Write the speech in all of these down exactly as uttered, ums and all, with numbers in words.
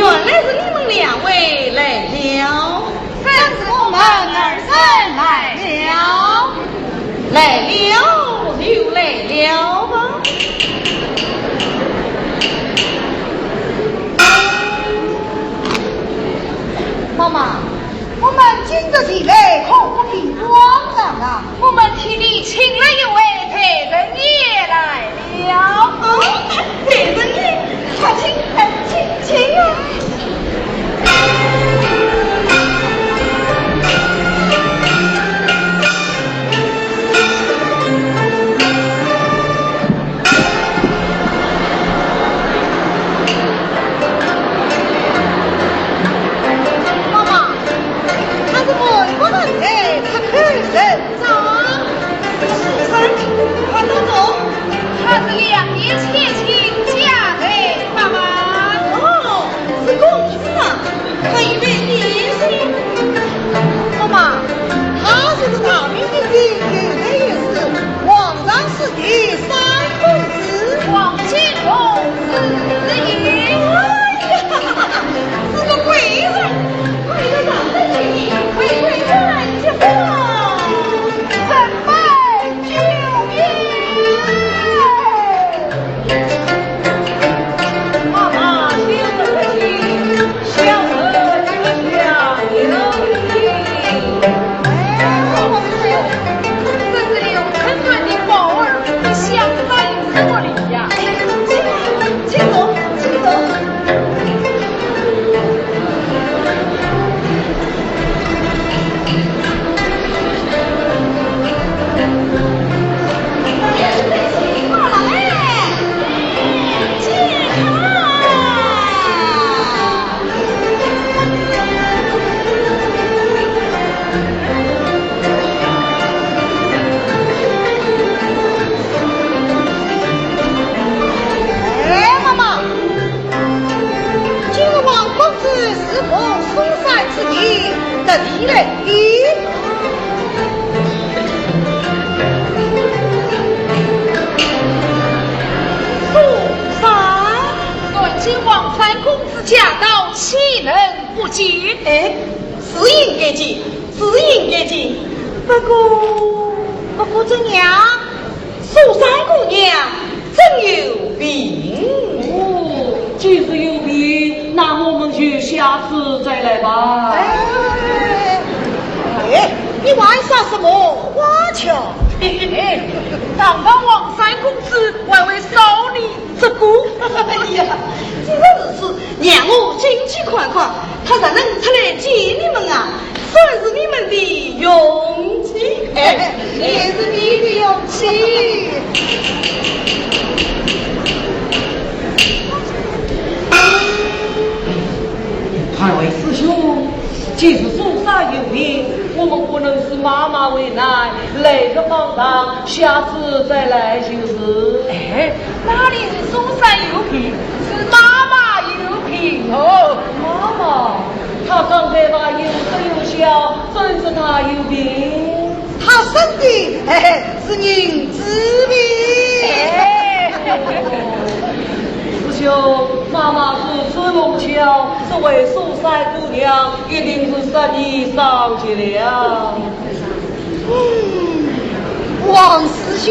原来是你们两位来了。正是我们二人来了。来了就来了吧。妈妈，我们今日前来可不平光啊！我们替你请了一位陪人也来了。哦，陪人也，快请，哎，请，请啊！妈妈， 他是外国人哎，他可真长。是啊，快走走。他是两年前请假的，爸爸。哦，是公子啊，他一面年轻。妈妈，他就是大名鼎鼎，有名有势，皇上是第三公子。皇亲公子也。哎呀，是个贵人。 快点上山去，快快转去吧。准备救兵。妈妈，请坐起，小人这下有礼。哎，我们是有，这是有很多的宝儿，不相当失礼呀。哎，请坐，请坐。 哎，妈妈， 今日王公子是奉嵩山之命特地来的。嵩山？南靖王三公子驾到，岂能不见？哎，是应该见，是应该见。不过，不过怎样？ 嵩山姑娘真有病。哦，既是有病，那我们就下次再来吧。哎，哎，你玩耍什么花枪？哎，堂堂王三公子，还会少你这个？哎呀，既然如此，让我进去看看，他若能出来见你们啊， 算是你们的运气，哎，也是你的运气。二位师兄，既是嵩山有名，我们不能使妈妈为难，来个方丈，下次再来就是。哎， 哪里是嵩山有病，是妈妈有病哦。妈妈，她刚才把有说有笑，真是她有病。她生的，嘿嘿，是银子病。哎。师兄，妈妈是吹龙桥，这位嵩山姑娘一定是失礼上去了。 嗯，王师兄。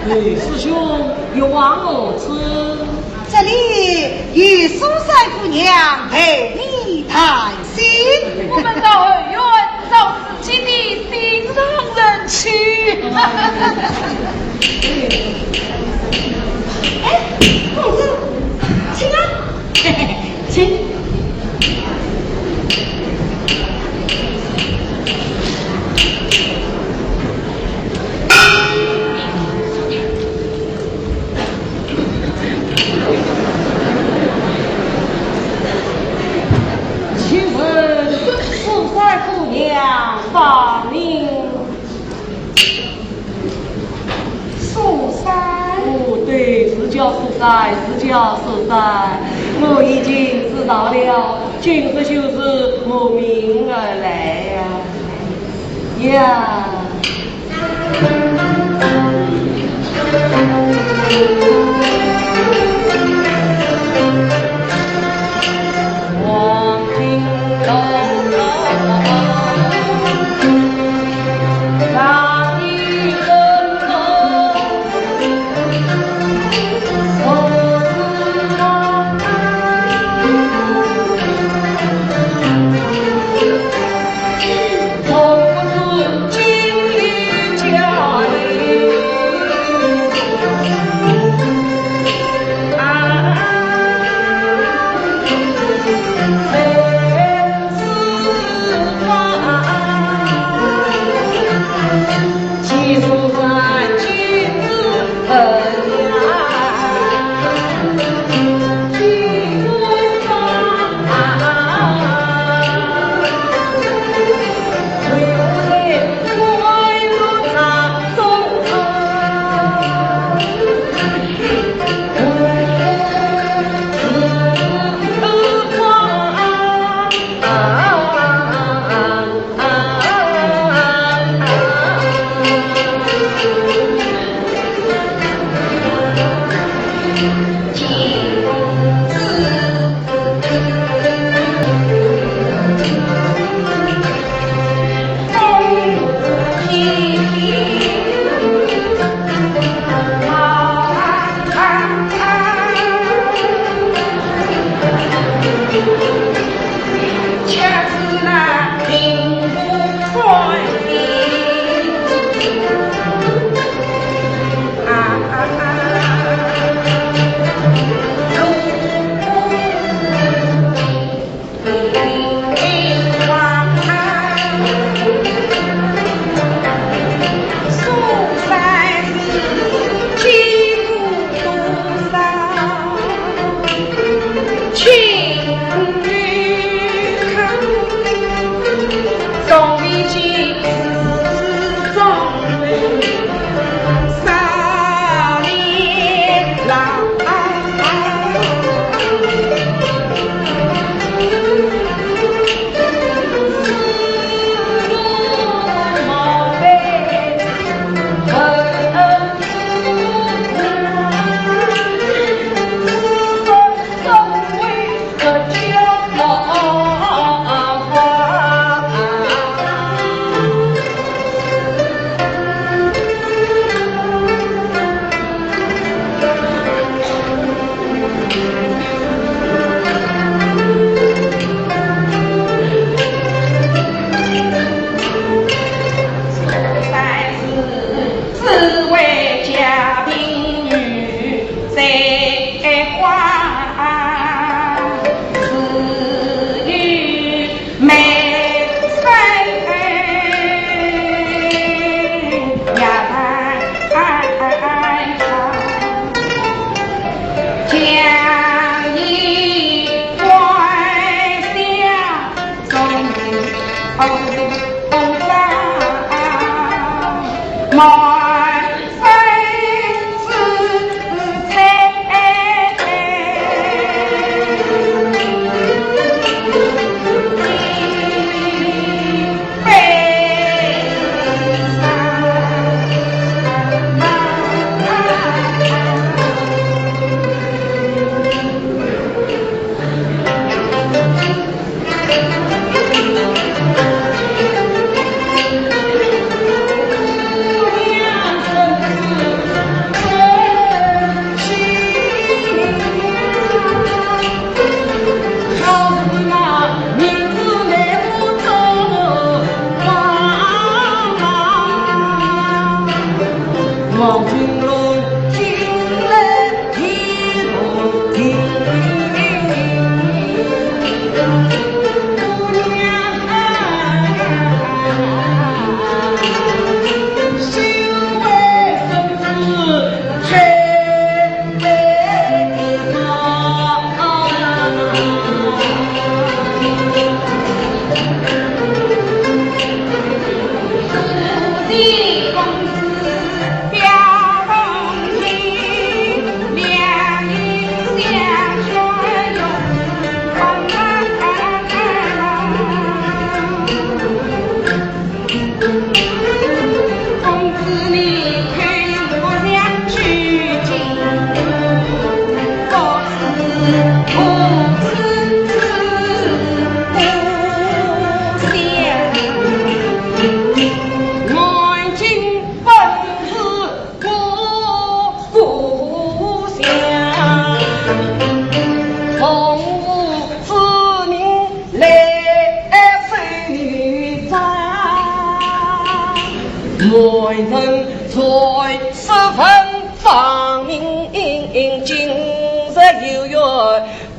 哎，师兄，欲往何处？这里有苏三姑娘陪你谈心。我们到后院找自己的心上人去。哎，公子，请啊。 请。请问苏三姑娘芳名？ 苏三？哦，对，是叫苏三，是叫苏三。我已经知道了，今日就是慕名而来呀。呀。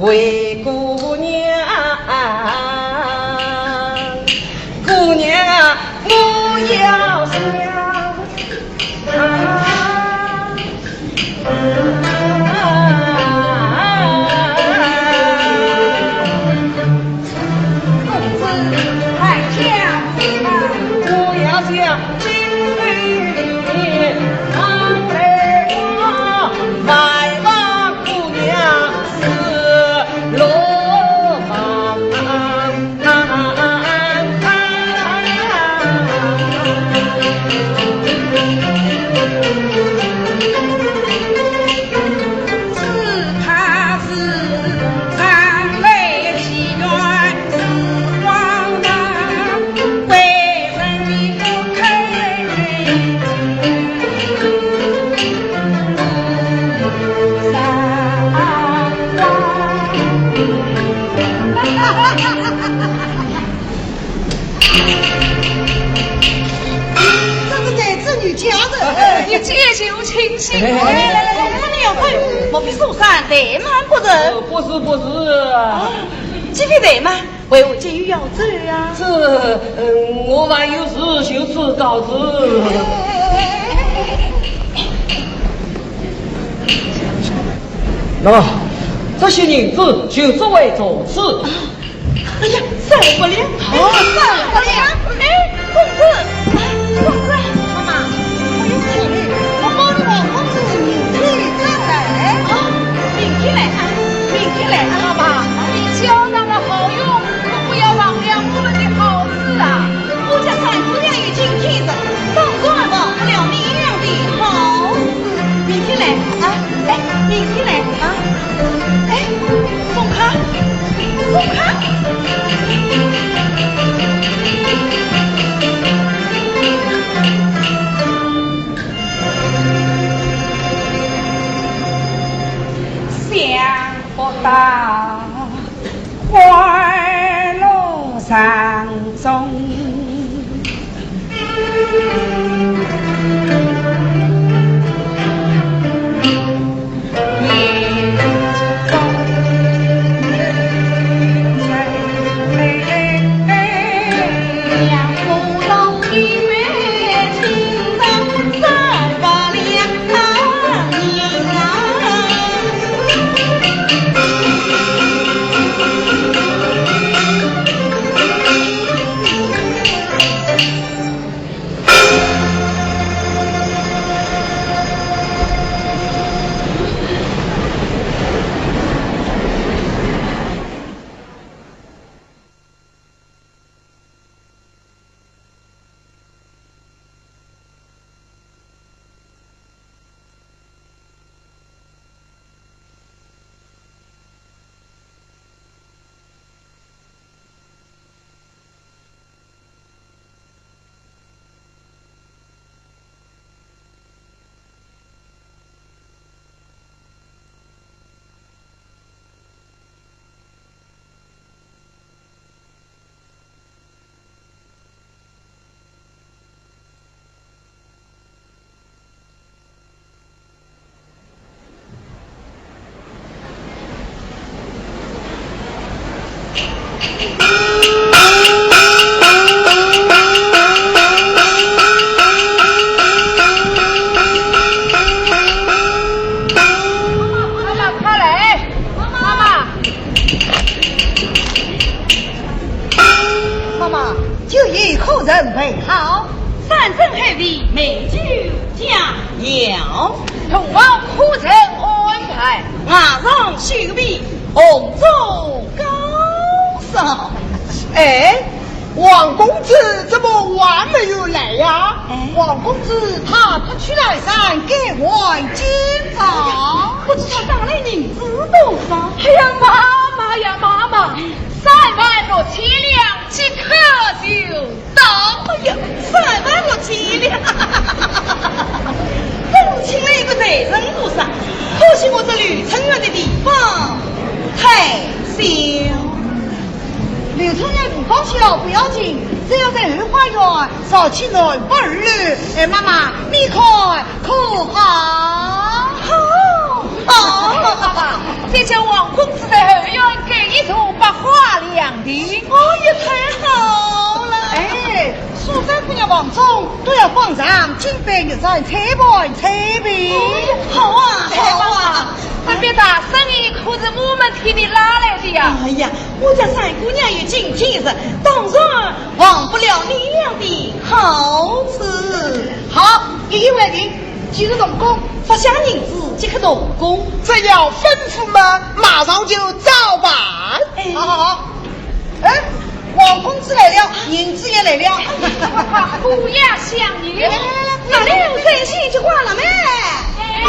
灰姑娘，姑娘，我要想。公子，快讲吧。我要想。 这是对子女家的。哎，你这就清醒。哎，来来来来，快点快点，莫非苏三怠慢不成？呃，不是，不是。啊，既非怠慢，为何急于要走呀？这，嗯，我还有事，就此告辞。那么，这些银子就作为坐次。 哎呀，受不了！哎，受不了！哎，公子，哎，公子，妈妈，哎呦，我包的黄金子明天再来。啊，明天来啊，明天来啊。妈妈，你交上的好运，可不要忘了我们的好事啊。我家三姑娘有今天日，当然忘不了明日的好事。明天来啊。 哎，明天来啊！哎，松开，松开！想不到花落人中。妈妈，快来！妈妈！ 妈妈，酒宴可曾备好？山珍海味，美酒佳肴。同房可曾安排？马上修备，红烛高烧。哎，王公子怎么还没有来呀？哎。王公子他出去来山，该还今朝。不知他带来银子多少？哎呀，妈妈呀，妈妈！ 三万六千两即刻就到。哎呀，三万六千两！真请了一个财神菩萨，可惜我这柳春院的地方太小。柳春院地方小不要紧，只要在后花园造起南北二楼。哎，妈妈，你看可好？好，好，好，好。再叫王公子在后院盖一座百花凉亭。哦，也太好了！哎，苏三姑娘、王总都要帮上，金杯玉盏，彩盘彩屏。哦，好啊，好啊！这边大生意可是我们替你拉来的呀。哎呀，我家三姑娘有今天日，当然忘不了你俩的好处。好，一言为定。 既是动工，发下银子即刻动工。只要吩咐嘛，马上就照办。哎。好好好。哎，王公子来了，银子也来了。哎，快快，姑爷相迎。来来来来，姑爷。哪里有这些话了没？哎。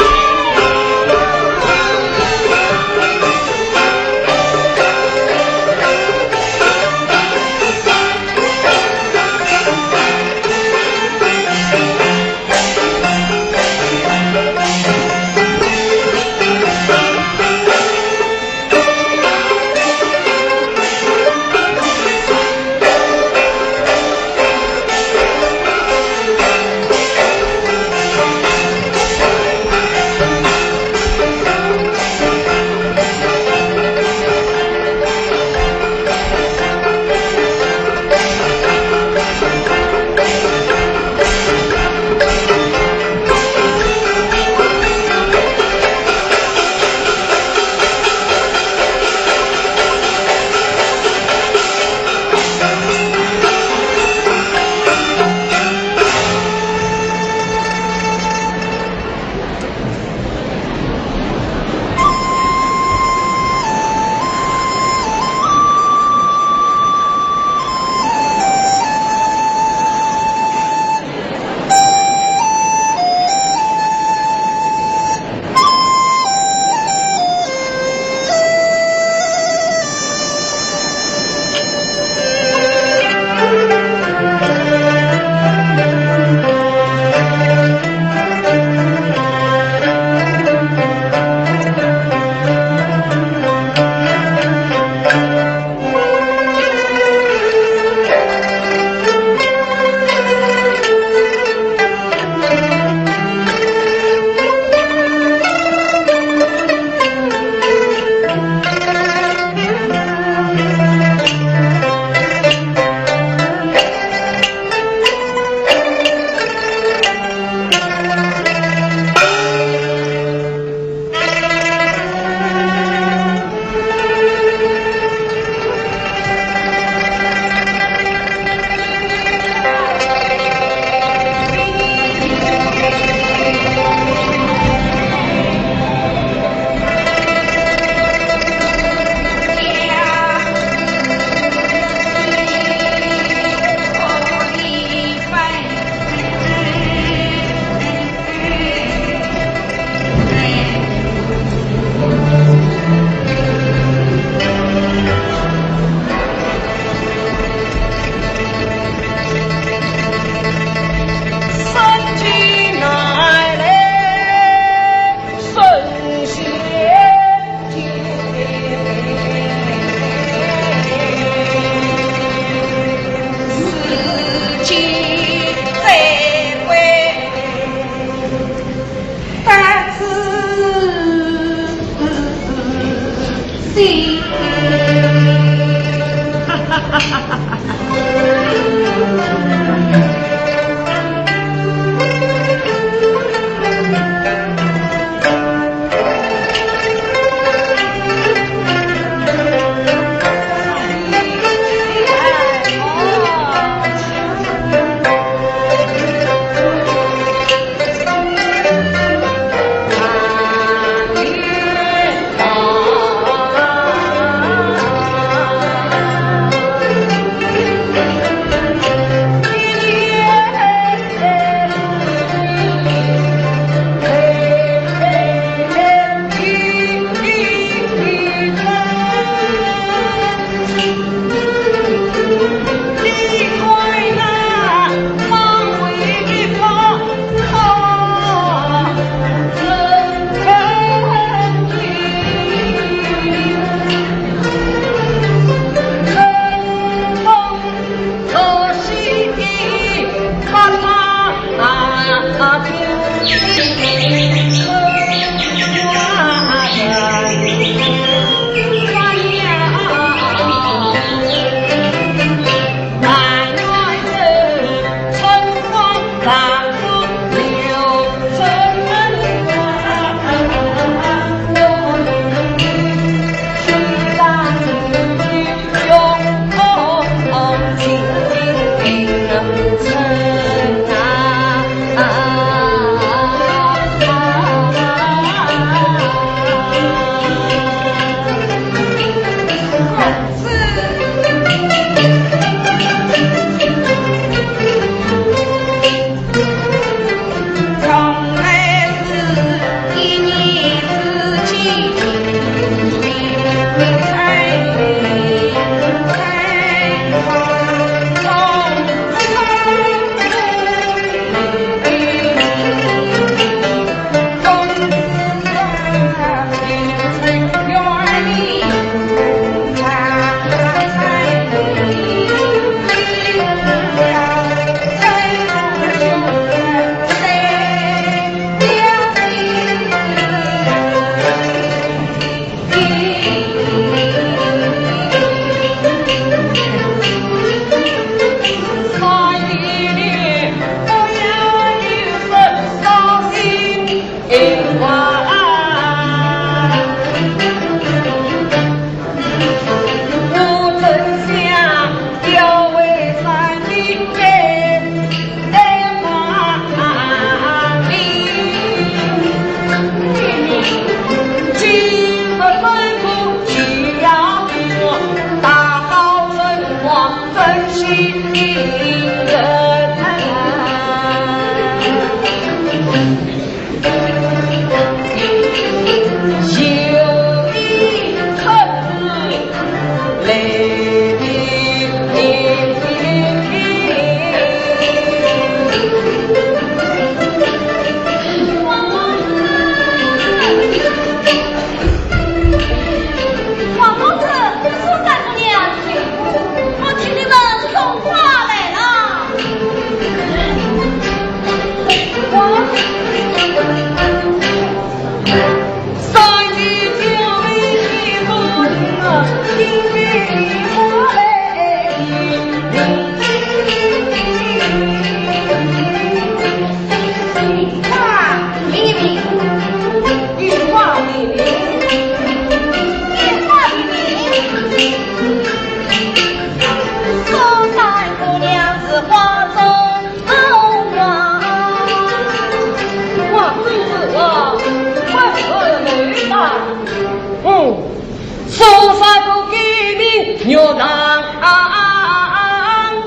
玉堂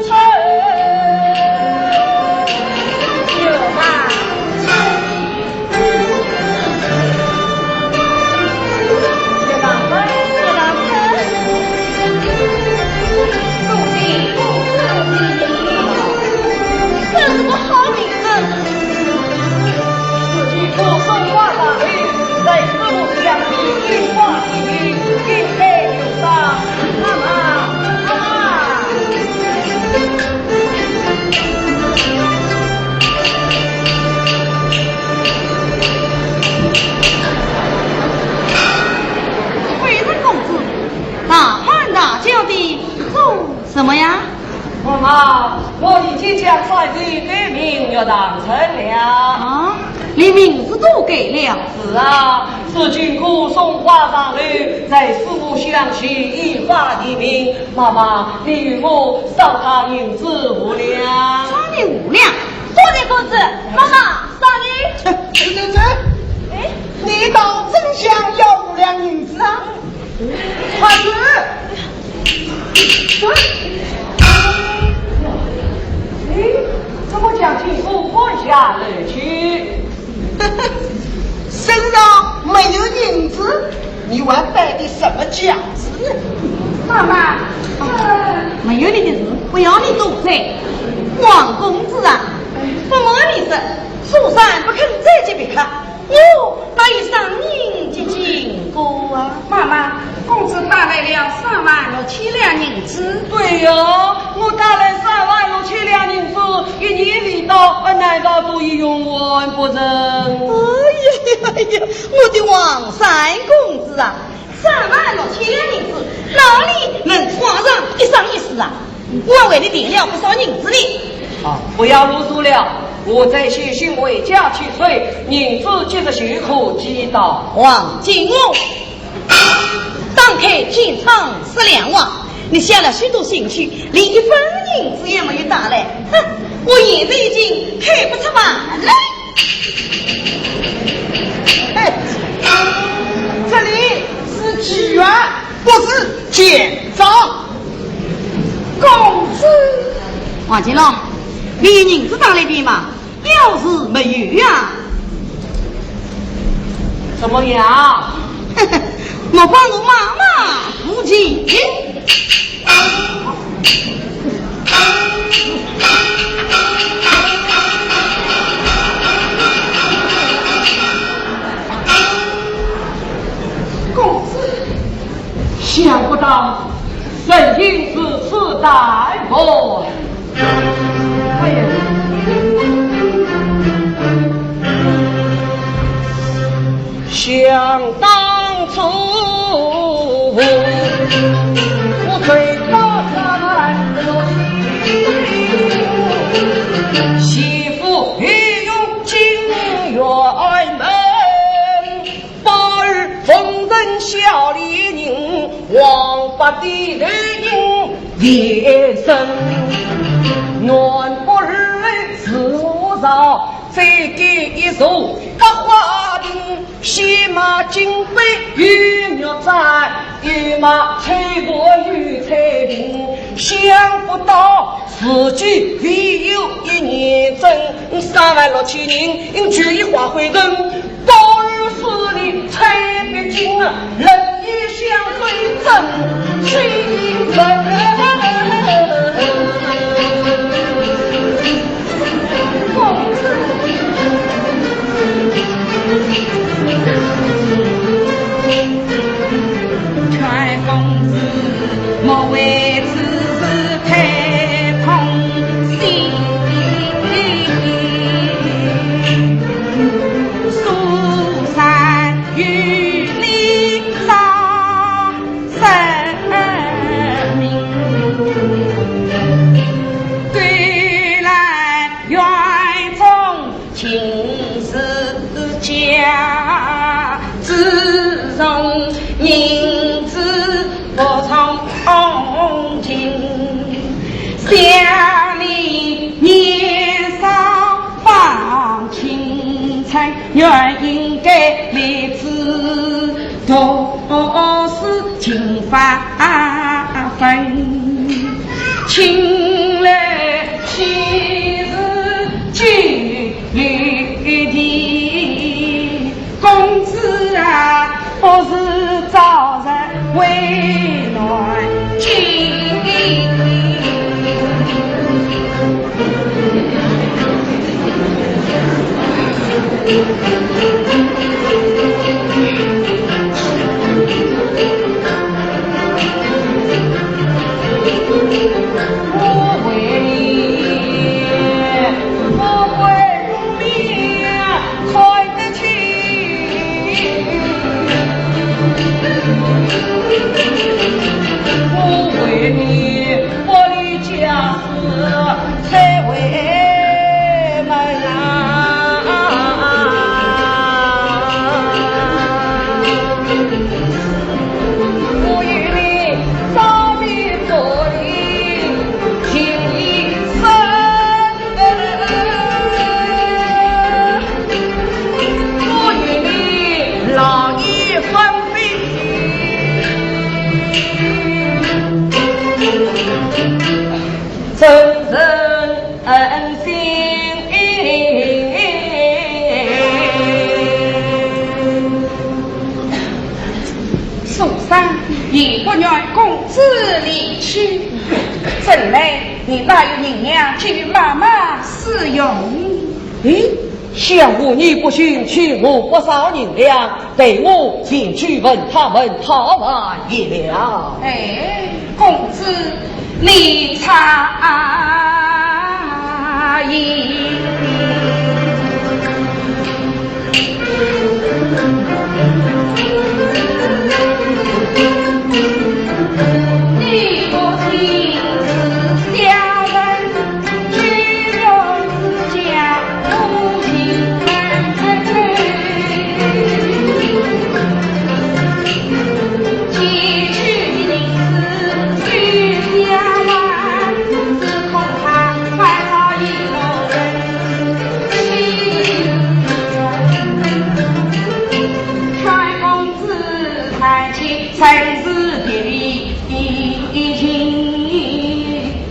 春，玉堂春，玉堂春，玉堂春。恭喜恭喜，真是个好名字。 自己不送花上来，在此想必有花的，应该有赏。妈妈，妈妈。贵人公子，大喊大叫的做什么呀？ 妈妈，我已经将三弟改名玉堂春了。啊，你名字都改了？是啊，自今哥送花上来，在四目相许，以花易名。妈妈，你与我赏他银子五两。赏你五两？多谢公子，妈妈，赏你。这，这，这，哎，你倒真想要五两银子啊？ 快去！哎，怎么讲起我跪下来去？身上没有银子，你还摆的什么架子呢？妈妈，没有你的事，不要你多嘴。王公子啊，不瞒你说，苏三不肯再见别客， 我哪有赏银的经过啊？妈妈，公子带来了三万六千两银子。对呀，我带来三万六千两银子，一年未到，难道都已用完不成？哎呀呀呀，我的王三公子啊，三万六千两银子，哪里能花上一生一世啊？ 我还为你定了不少银子呢。啊，不要啰嗦了，我再写信回家去催，银子即日就可寄到。王金翁，打开天窗说亮话，你写了许多信去，连一分银子也没有带来。哼，我现在已经开不出饭来。哎，这里是妓院， 不是奸商。公子。王金翁，你银子打来的吗？表示没有啊。怎么样？我帮我妈妈付钱。 公子，想不到人心如此淡薄。哎呀，想当初，我最大的媳妇御用金銮门， 八二奉承小丽人，王八的头人连生。男不儿子无兆，再给一座格花亭，先买金杯与玉盏，又买翠柏与彩瓶，想不到 自己唯有一年挣三万六千银，就已花费成。到如此你才毕竟啊，人也相随真，谁人？公子。 劝公子莫为此事太痛心。苏三与你早说明，归来园中 尽是家，只剩银子不曾尽。想你年少方青春，原应该立志读书勤发请来喜事酒席，公子啊，不如早日回南京。 苏三，你不愿公子离去，怎奈你哪有银两给妈妈使用？咦，想我你不行，欠我不少银两，待我前去问他们讨还一两。哎，公子，你差一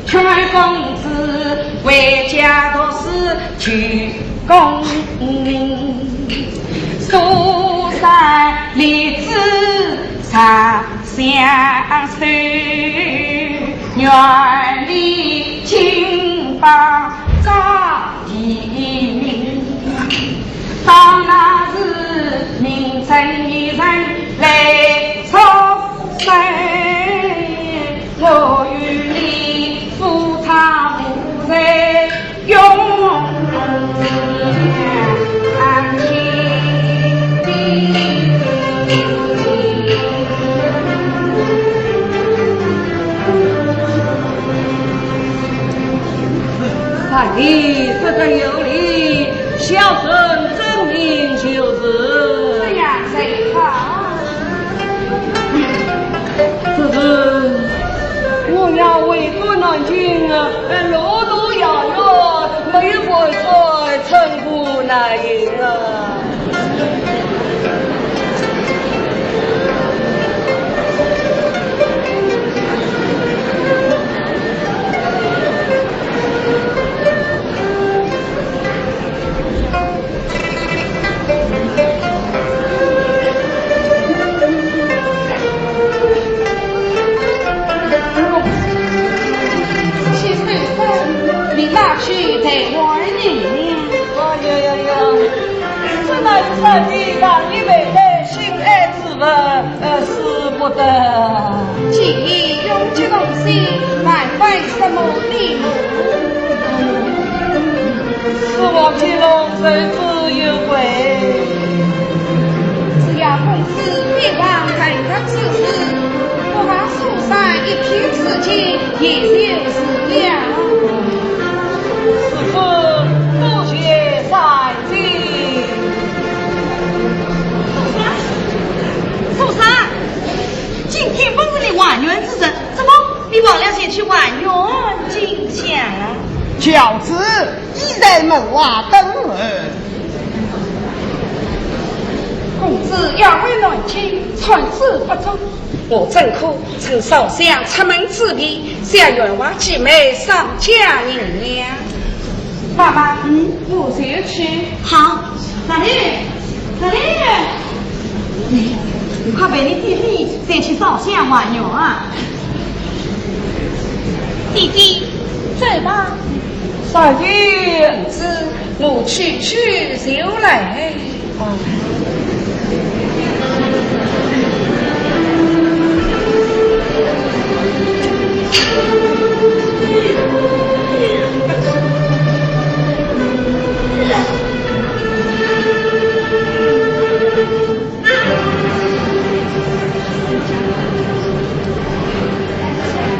劝公子回家读书求功名，苏三立志长相守，远离金邦赵遗民。到那时名正言顺来出山，我与你夫唱妇随永结。啊，你说得有理，小生遵命就是。这样最好。只是我要回转南京啊，路途遥远，没有盘缠，寸步难行啊。 你拿去代我儿呢？哎呀呀呀，这乃是上帝让你妹的心爱之物，呃，使不得。既已永结同心，还摆什么礼物？是我乾隆受之有愧。只要公子别忘待他之事，我和苏三一片痴情，也就是了。 师父，多谢三姐。苏三，苏三，今天本是你还愿之日，怎么你忘了前去还愿进香了？教子已在门外等候。公子要为南京，寸草不足。我怎可趁少相出门之便，向员外寄卖商家银两？妈妈，嗯，我就去。好，哪里？哪里？你快陪你姐妹再去烧香还愿啊！姐姐，走吧。少爷，公子，我去去就来。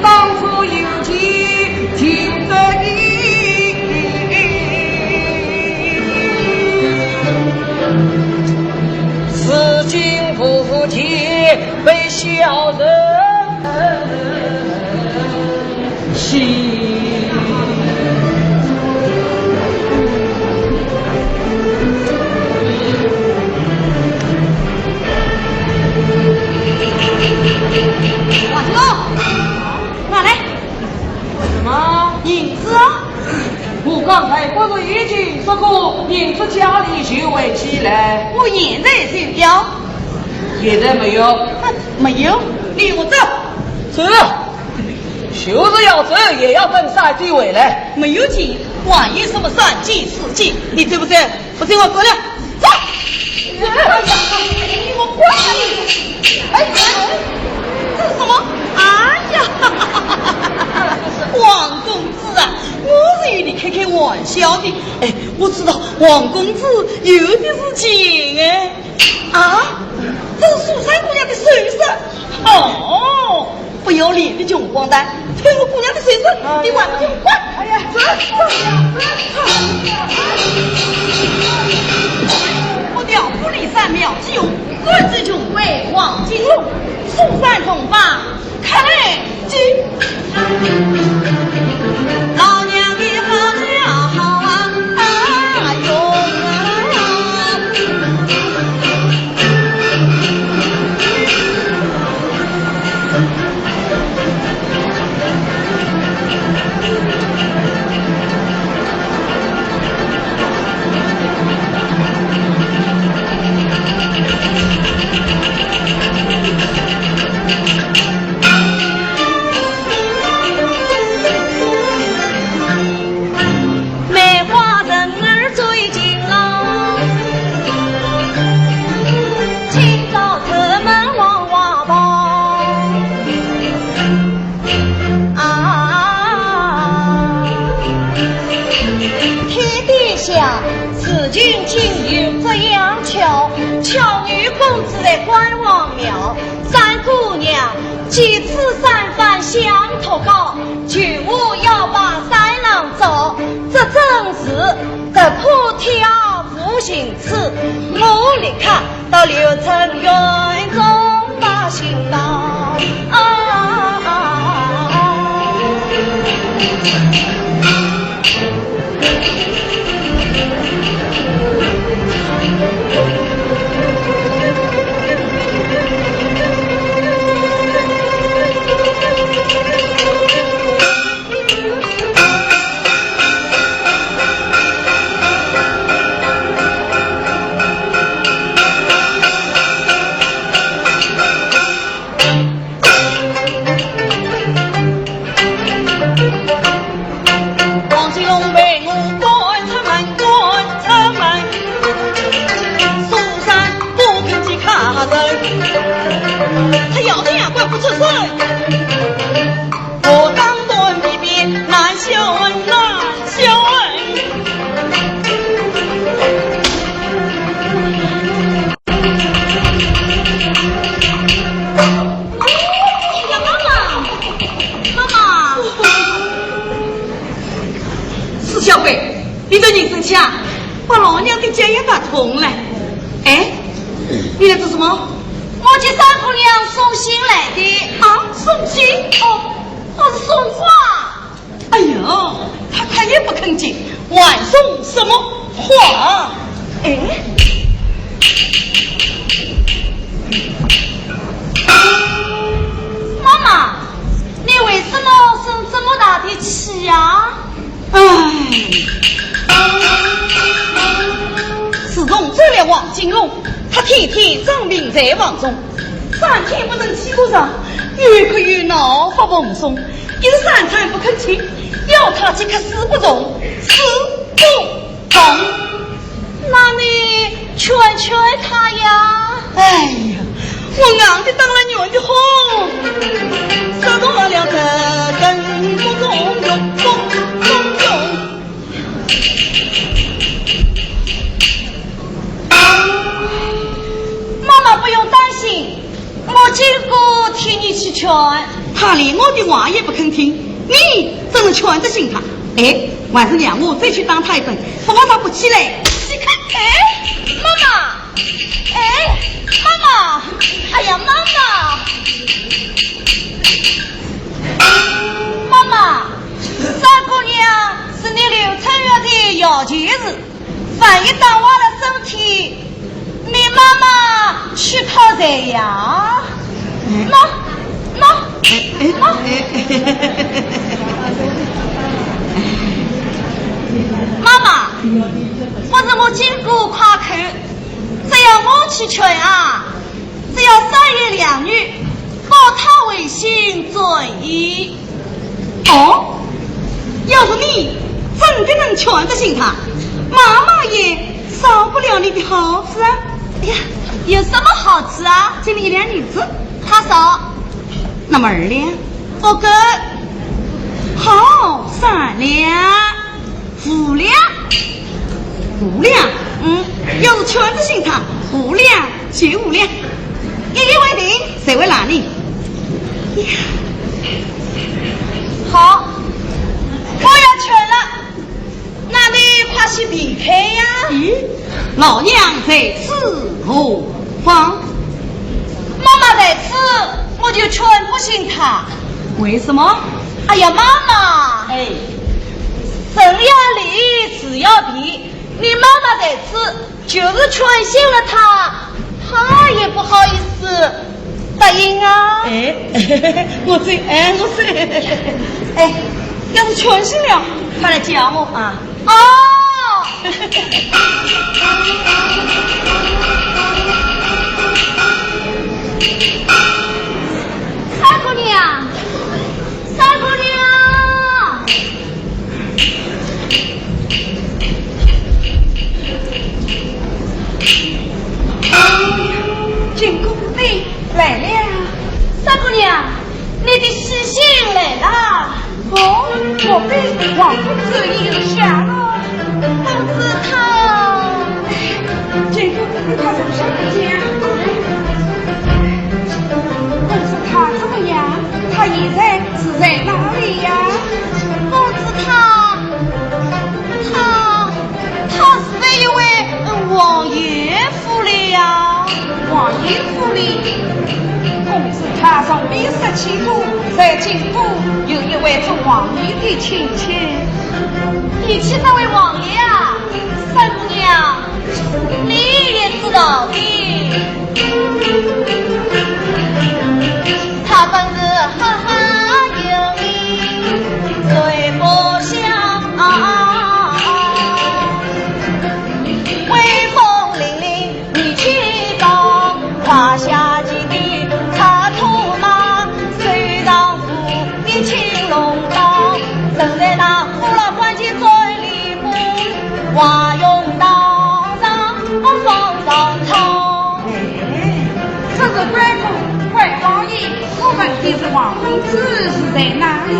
当初有情尽得意，如今无天被小人欺。王兄，拿来。什么？银子啊！我刚才不是已经说过，银子家里就会寄来？我现在就要。现在没有？啊，没有，你我走。走了，就是要走，也要等三弟回来。没有钱，还有什么三弟四弟？你走不走？ 不行，我走了。走！哎呀，我管你！哎，哎，这是什么？哎呀，王公子啊，我是与你开开玩笑的。哎，我知道王公子有的是钱哎。啊，这是苏三姑娘的首饰。哦， 不要脸的穷光蛋，偷我姑娘的首饰，你还不给我滚！哎呀，这，这，这，我调虎离山苗季红，专治穷鬼王金龙，苏三同胞，看来今。老娘的好叫好啊，哎呦啊！ 梅花人儿最近老，清早出门往外跑。啊，天底下事情竟有这样巧，巧女公子在关王庙，三姑娘几次三番相托告， 求我要把三郎找，这真是得破天下无情痴。我立刻到柳城院中把信到。啊，王金龙陪我赶出门，赶出门，苏三不肯去看人，他要这样关不出身。 我当断皮鞭难消恨，难消恨。妈妈，妈妈。死小鬼，你这人生气啊，把老娘的脚也打痛了。哎，你来做什么？ 我给三姑娘送信来的。啊，送信？哦，我是送花。哎呦，她看也不肯接，还送什么花？哎，在房中，三天不曾起过床，又哭又闹发疯疯，一日三餐不肯吃，要他即刻死不从，死不从。那你劝劝他呀。哎呀，我硬得当了软的慌，说动了这根不中用，不中用。 妈妈不用担心，我金姑替你去劝。他连我的话也不肯听，你怎能劝得醒他？哎，还是让我再去打他一顿，不然他不起来。你看，哎，妈妈，哎，妈妈，哎呀，妈妈，妈妈，三姑娘是你刘春月的要钱人。 万一打坏了身体，你妈妈去讨谁呀？喏，喏，喏。妈妈，不是我金姑夸口，只要我去劝啊，只要三言两语，保他回心转意。 哦，要是你真的能劝得醒他，妈妈也少不了你的好处啊。哎呀，有什么好处啊？给你一两银子。他少。那么二两？不够。好，三两。 五两，五两，嗯，要是劝得醒他，五两就五两，一言为定，谁会拦你？呀，好，我要劝了，那你快些避开呀。咦，老娘在此何妨？妈妈在此，我就劝不醒他。为什么？哎呀，妈妈，哎， 人要礼，事要毕，你妈妈在此，就是劝醒了她，她也不好意思答应啊。哎，我知，哎，我知。哎，要是劝醒了，她来叫我啊。哦。三姑娘，三姑娘。 金公子来了。三姑娘，你的喜信来了。哦，莫非王公子也有下落？公子他……金公子，你快上去见。公子他怎么样？他现在 是在哪里呀？公子他，他，他是在一位，嗯，王爷府里呀。王爷府里？公子他从未说起过，在京都有一位做王爷的亲戚。提起那位王爷啊，三姑娘， 你也知道的。他本是赫赫有名，谁不晓？威风凛凛，意气昂，胯下骑的赤兔马，手上扶的青龙刀，正在那虎牢关前转里 华容道上放上草。哎，这是关公，关王爷，我问的是王公子是在哪里？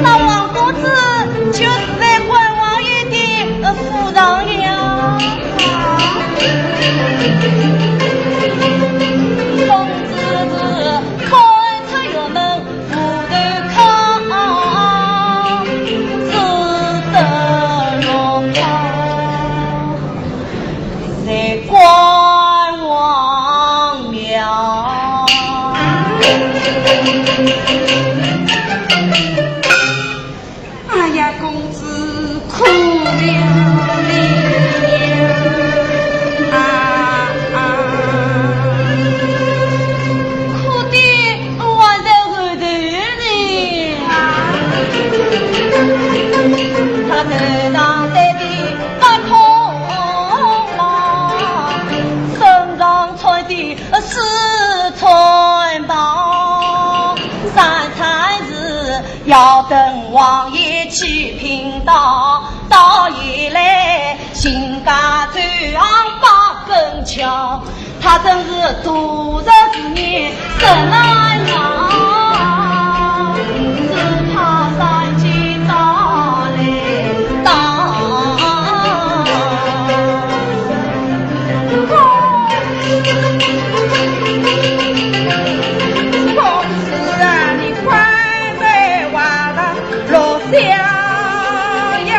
那王公子就是在关王爷的，呃，府上了。啊。公子是开出辕门 哎呀，公子苦了你呀！啊，啊。苦的 我在后头呢。他头上戴的八孔帽，身上穿的要等王爷起兵到，到夜来，新家走上八根桥。他真是度日如年，真难熬，只怕山间打雷打。公子啊，你快快回来。 落襄阳，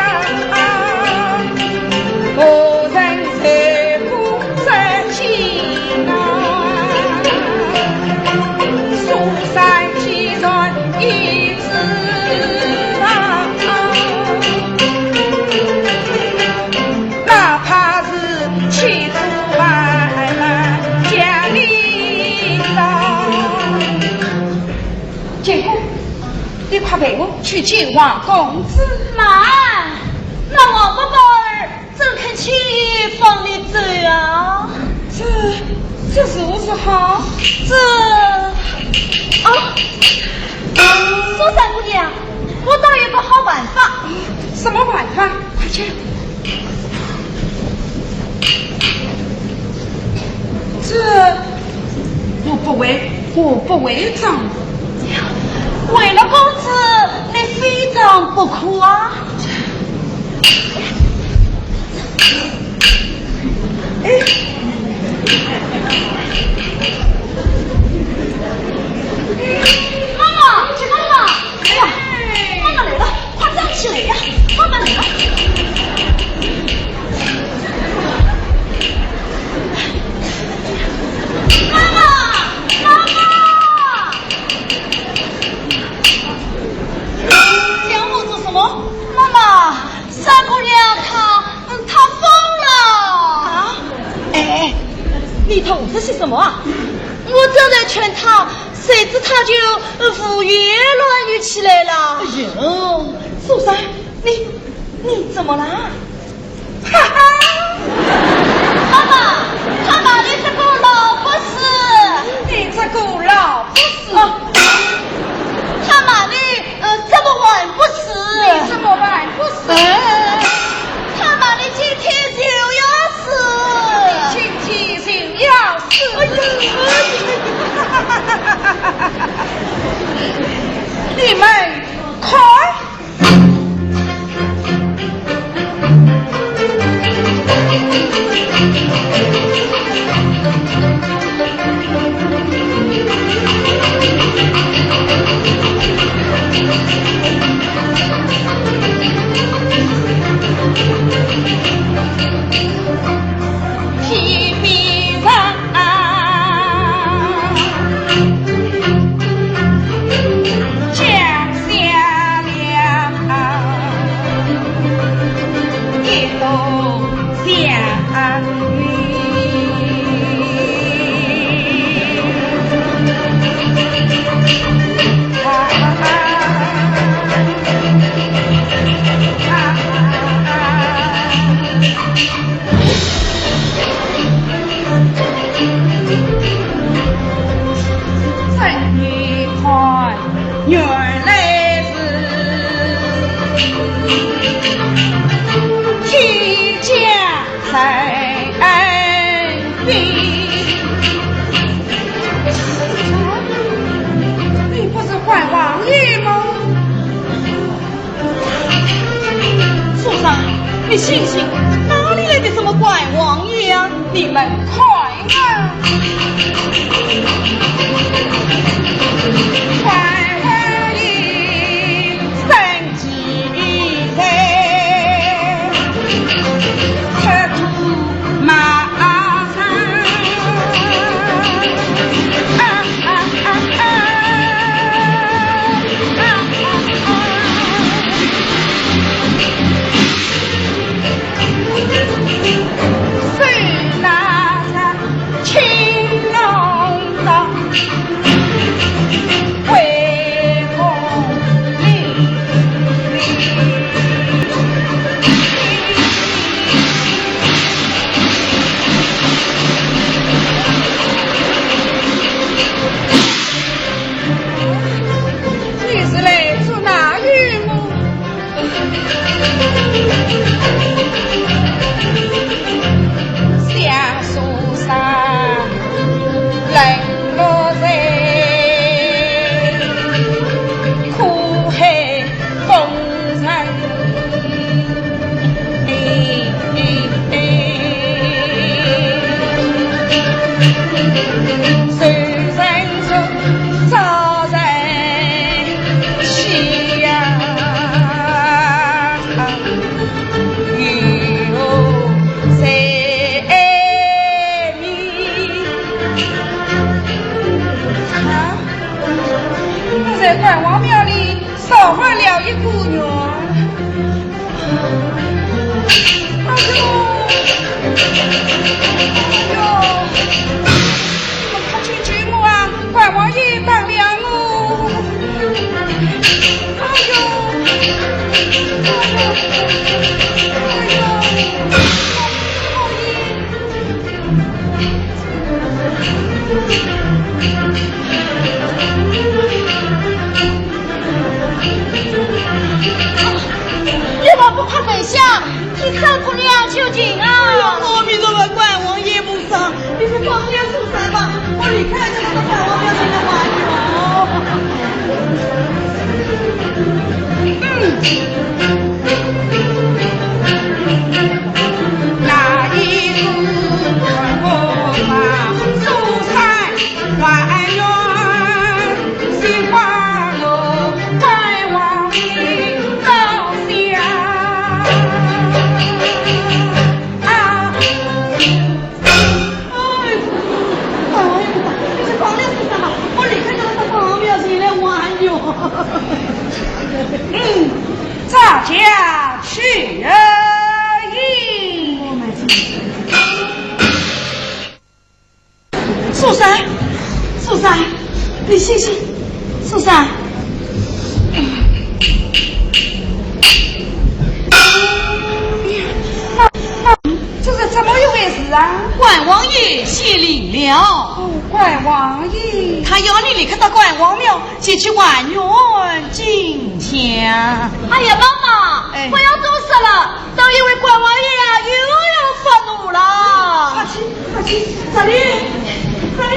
何人受过这惊啊？苏三既然已知道，哪怕是妻子万万家里老。 见过，你快陪我去见王公子。慢，那王伯伯儿怎肯轻易放你走啊？这，这如何好？这，啊，苏三姑娘，我倒有个好办法。什么办法？快讲。 这，我不会，我不会唱。为了公子，你非唱不可啊！哎，妈妈，妈妈！ 哎呀，妈妈来了，快站起来呀！妈妈来了。妈妈，妈妈！叫我做什么？妈妈，三姑娘她，嗯，她疯了。啊？哎，哎，你懂这些什么啊？我正在劝她， 谁知他就，呃，胡言乱语起来了。哎呦，苏三，你，你怎么啦？哈哈！妈妈，他骂你这个老不死。你这个老不死。哦，他骂你，呃，这个晚不死。你这个晚不死。他骂你今天就要死。你今天就要死。哎呦，哎呦。 你们看。天边上，降下了一朵祥云。 这一看，原来是天降 太妃。你不是关王爷吗？苏三，你醒醒，哪里来的什么关王爷啊？你们看啊！关王爷生关王庙里少还了一个人。哎呦，哎呦，你们快去救我啊！关王爷打了我。哎呦，哎呦，哎呦，王爷。 你们不快跪下，替三姑娘求情啊！哎呦，阿弥陀佛，关王爷菩萨，你们放了苏三吧，我离开这个关王庙去了。嗯。 哎，哎，这光良是什么？我立刻叫他到王庙前来还愿。嗯，咱家去而已。苏三，苏三，你醒醒，苏三。 这是怎么一回事啊？关王爷显灵了。哦，关王爷。他要你立刻到关王庙前去还愿进香。哎呀，妈妈，哎。不要多说了，都因为关王爷呀，又要发怒了。快去，快去，这里，这里。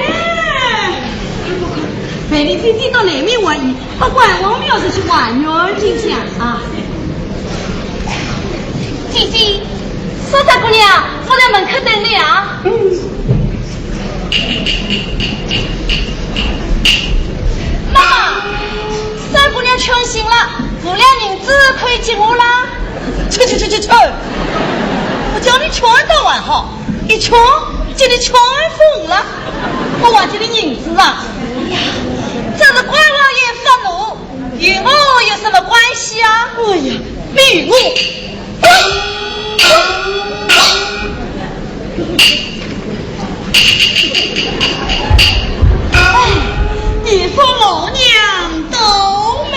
陪你姐姐到南面还愿， 不管，我们要是去还愿进香啊。姐姐，苏三姑娘坐在门口等你啊。嗯。妈妈，三姑娘劝醒了，五两银子可以给我啦。去去去去去！我叫你劝倒还好，一劝，给你劝疯了。我还给你银子啊？哎呀，这是关王爷发怒， 与我有什么关系啊？哎呀，比我！哎，你说老娘倒霉。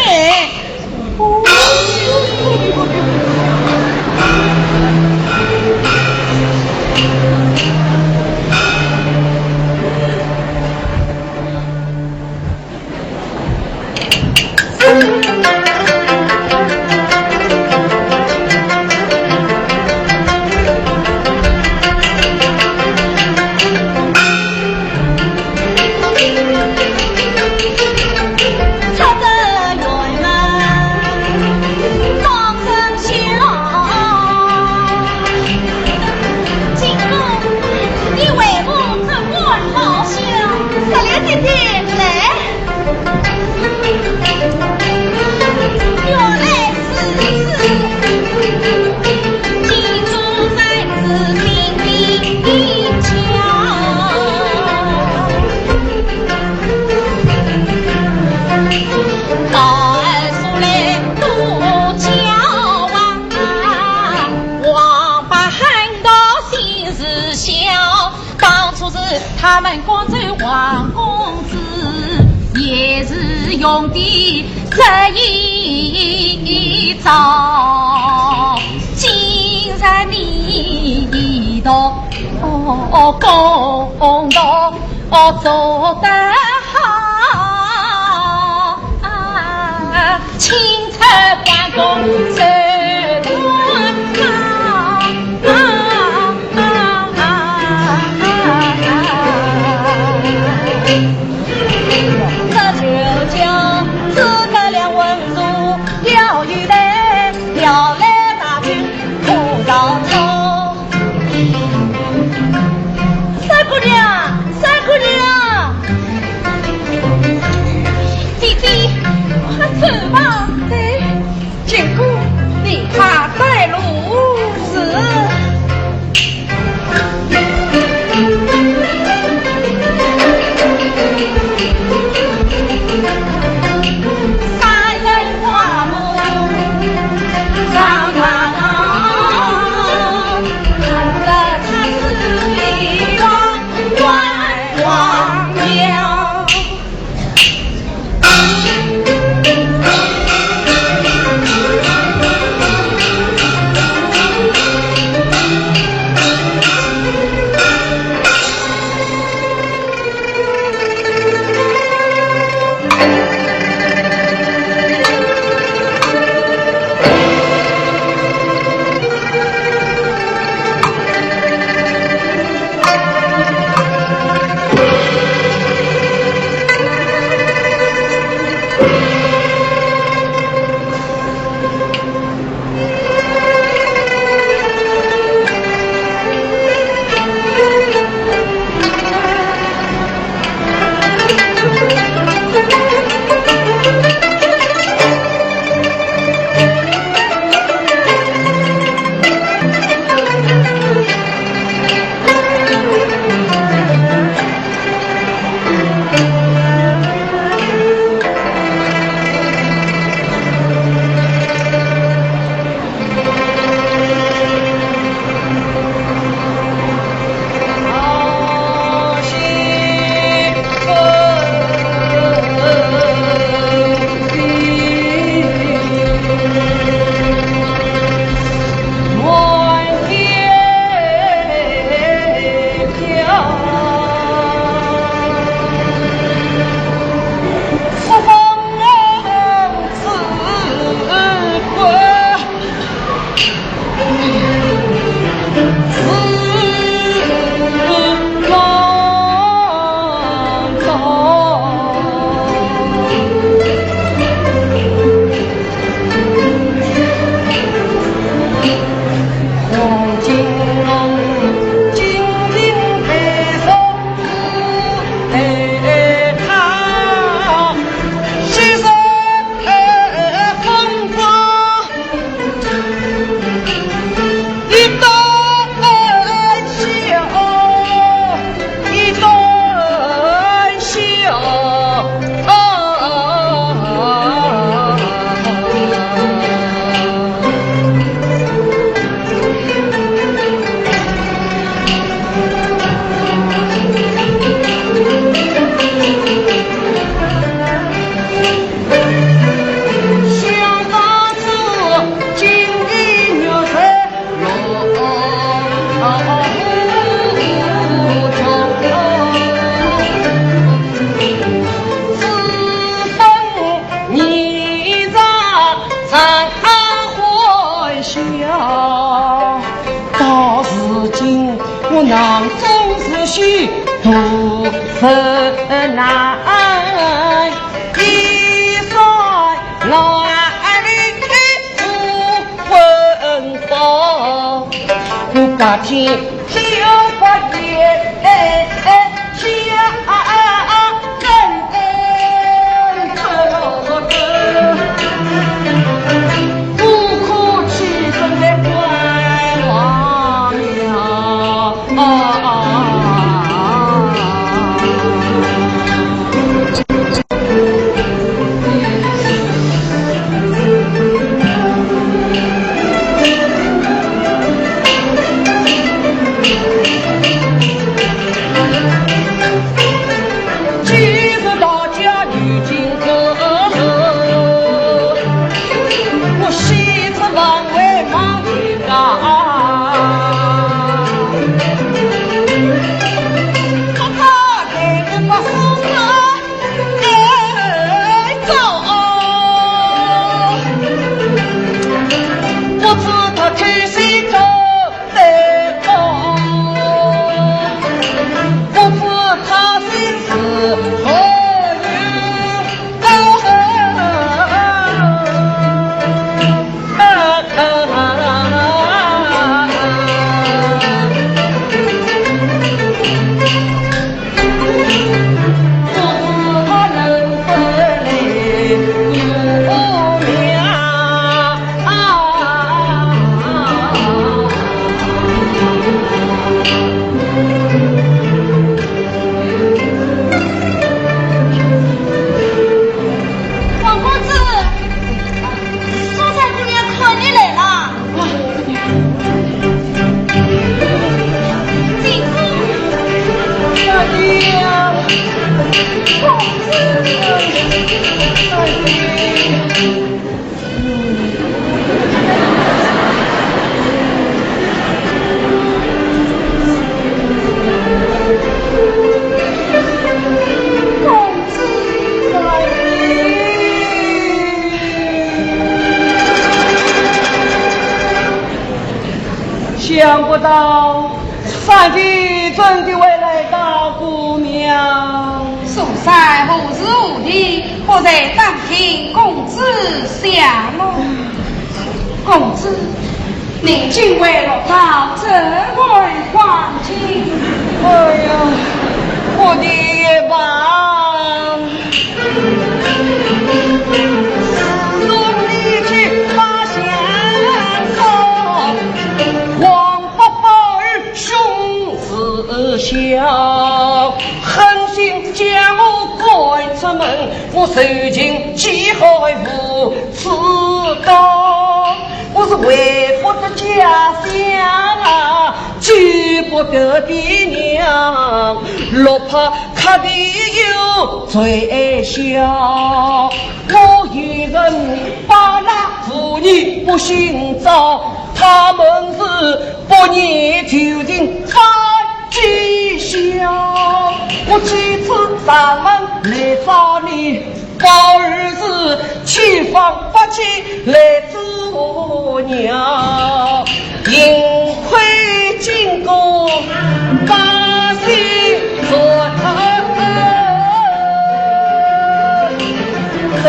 金公，你为我这官报效，十两银子来。 当初是他们赶走王公子，也是用的这一招。今日你一同共同做得好。 清采关公受难。这就叫诸葛亮文武要与来，要来大军破曹操。三姑娘，三姑娘。分难一山哪里不问报，不把天天把夜下人。 今日大家已经各路，我喜出望外望天高。他他给我把手上哎走，我知道开心个。 王公子，嫂嫂姑娘看你来了。 进去。大爷呀，公子，大爷。公子，大爷。 想不到三弟真的会来找姑娘。嫂嫂何时何地，不在打听公子下落？公子， 你今未落到这位官家。哎呀，我的一把。送你去把相送，王八宝儿兄自小，狠心将我赶出门，我受尽饥寒无处告。 我是为不得家乡啊，救不得爹娘，落魄客的有最小。我一人把那妇女不寻找，他们是不念旧情把 几笑，我几次上门来找你，宝儿是千方百计来阻拦，幸亏经过百姓说他，才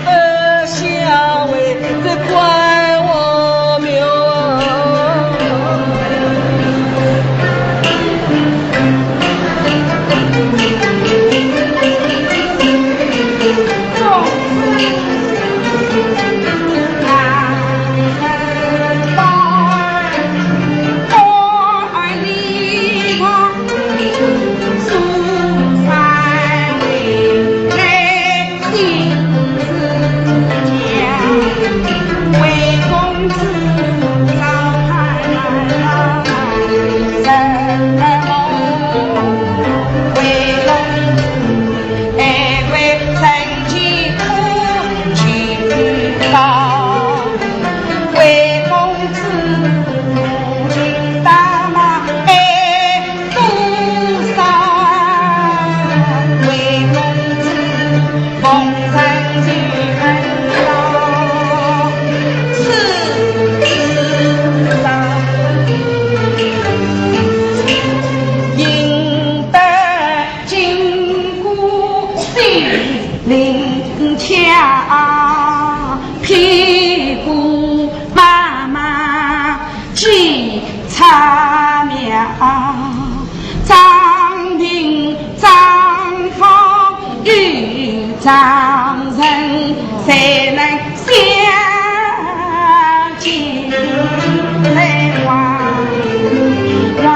得下回再怪我。灵巧，屁股慢慢几尺妙，张平张方有张人，谁能想起来哇？哇！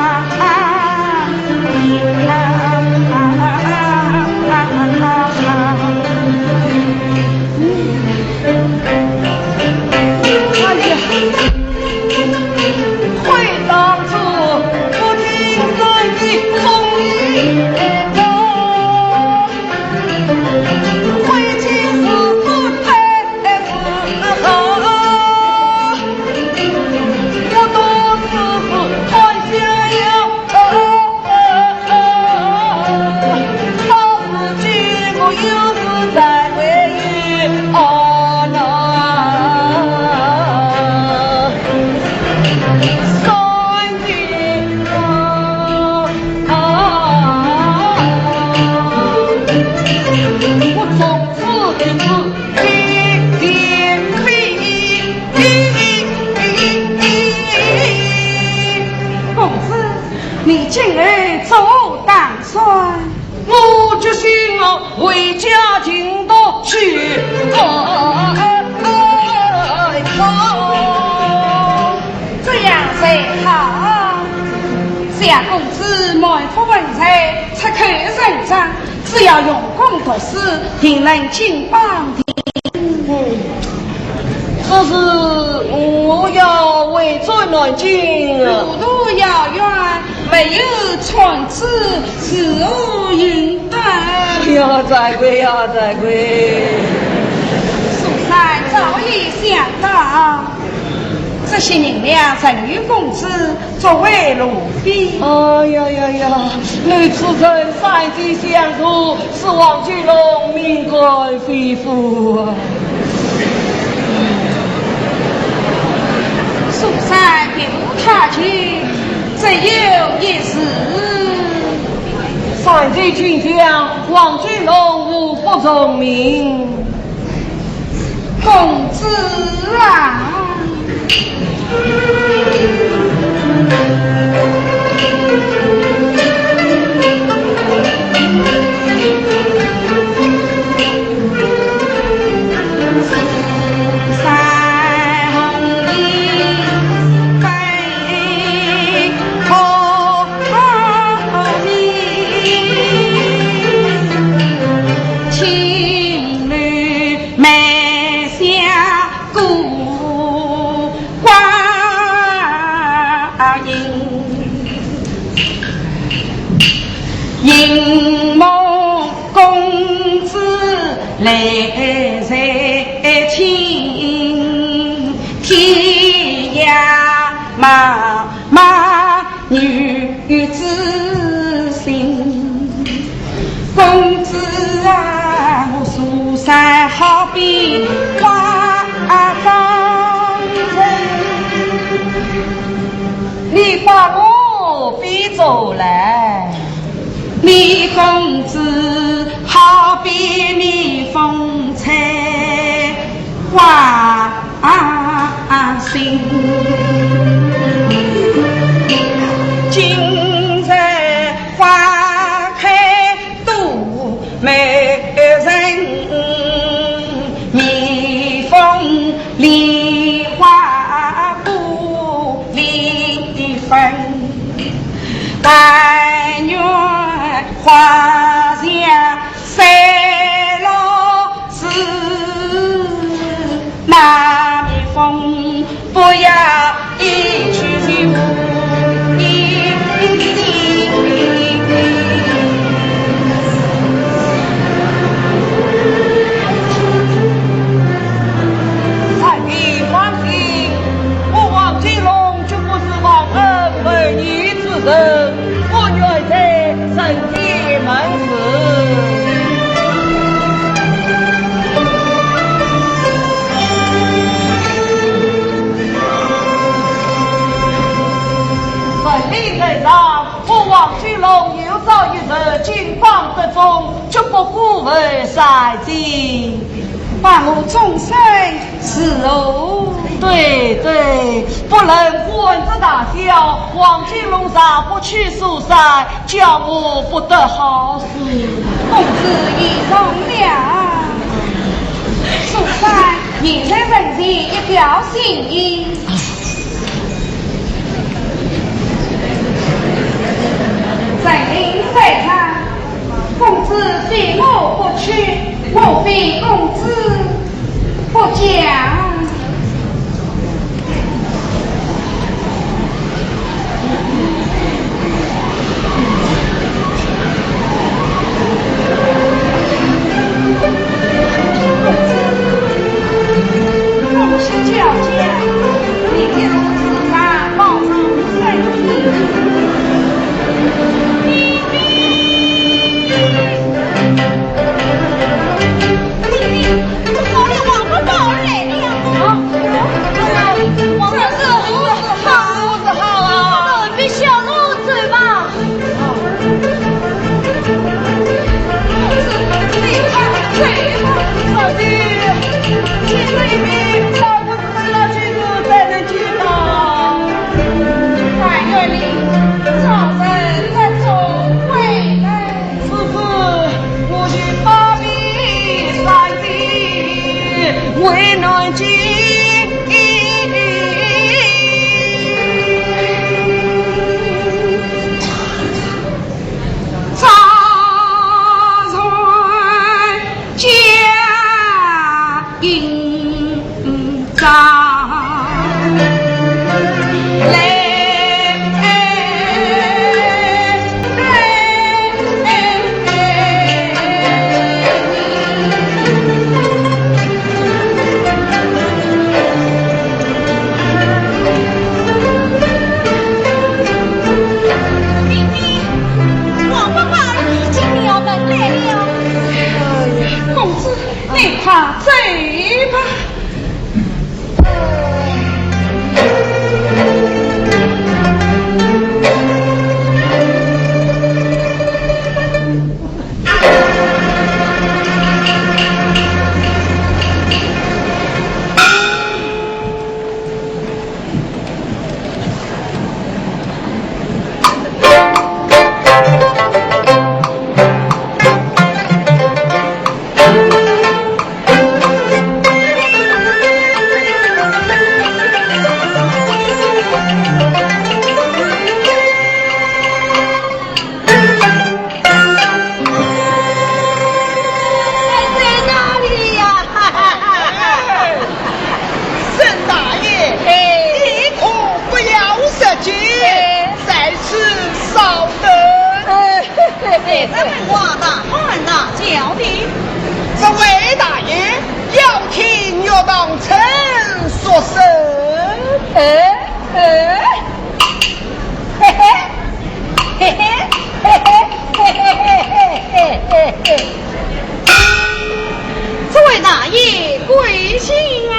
哎呀，悔当初不听神的忠言，悔今是不配是好。我多次是犯下了 公子，你今后作何打算？我决心要回家尽道去。这样才好。想公子满腹文才，出口成章，只要用功读书，定能金榜题。 可是我要回转南京啊。路途遥远，没有船只，如何行得？哎呀，再会呀，再会。苏三早已想到，这些银两仍与公子作为路费。哎呀呀呀，你此人三计相助， 使王金龙命官非富啊。苏三别无他求，只有一事。三计俱全，王金龙无福从命。 公子啊，公子啊，我苏三好比花房人。你把我比作来。你公子好比蜜蜂采花 心。今日花开都没人，蜜蜂梨花不离分。但愿花谢 山在今，把我终身伺候。对，对，不论官职大小，黄金路上不拘束啥，叫我不得好事。公子言重了。苏三，现在门前一条心意。 人人在看，公子非我不娶，我非公子不嫁。在哪里呀？沈大爷，哎。你可不要失敬，哎。在此稍等。哎，这个话大喊大叫的。这位大爷，要听岳塘春说甚？哎，哎。 嘿嘿，嘿嘿，嘿嘿嘿嘿嘿嘿嘿。这位大爷贵姓啊？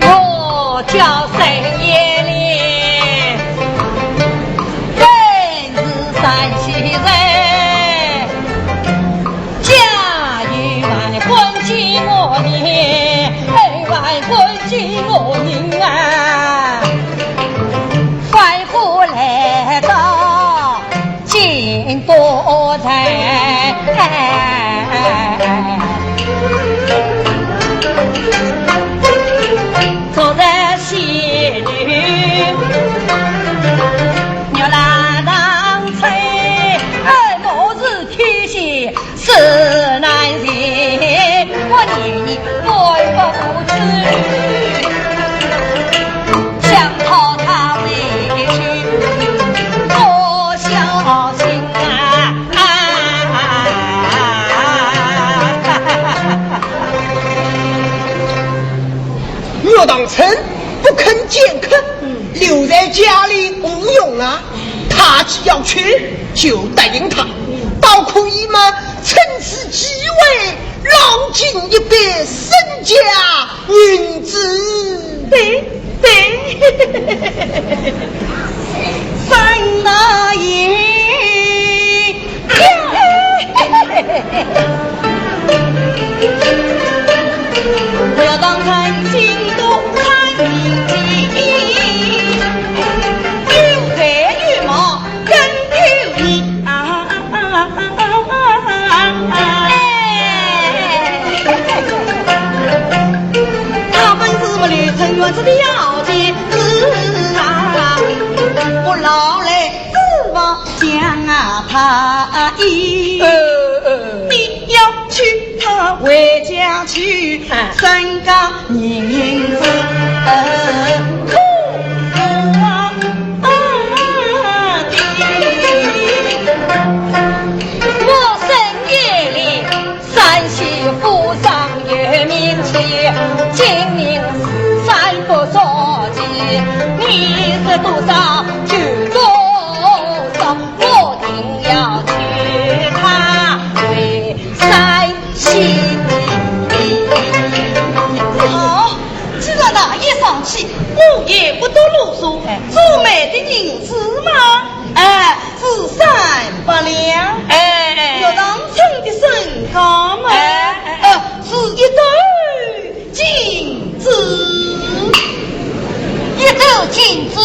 我叫沈延年，本是山西人。 家有万贯金银，哎，万贯金银啊，翻过来到京都城。昨日西楼月郎当吹，哎，我是天仙 是难行，我念你爱不不知，想讨他回去，多小心啊！啊！岳塘春不肯见客，留在家里无用啊。 他既要去，就答应他，倒可以嘛，趁此机会捞进一笔身家银子。对，对，沈大爷。他本是我刘承元这个要弟子啊，我老来指望将啊他一，呃，呃。你要娶她回家去，哎。身家银子，呃，可不啊。 我沈月丽，山西府上有名气，金陵十三不说起，你说多少就多少，我定要娶她回山西。好，既然大爷上气，我也不多啰嗦，哎。做媒的银子嘛，哎， 是三百两。哎，哎。岳塘村的身家嘛，哎，哎，哎。呃，是一斗金子。一斗金子？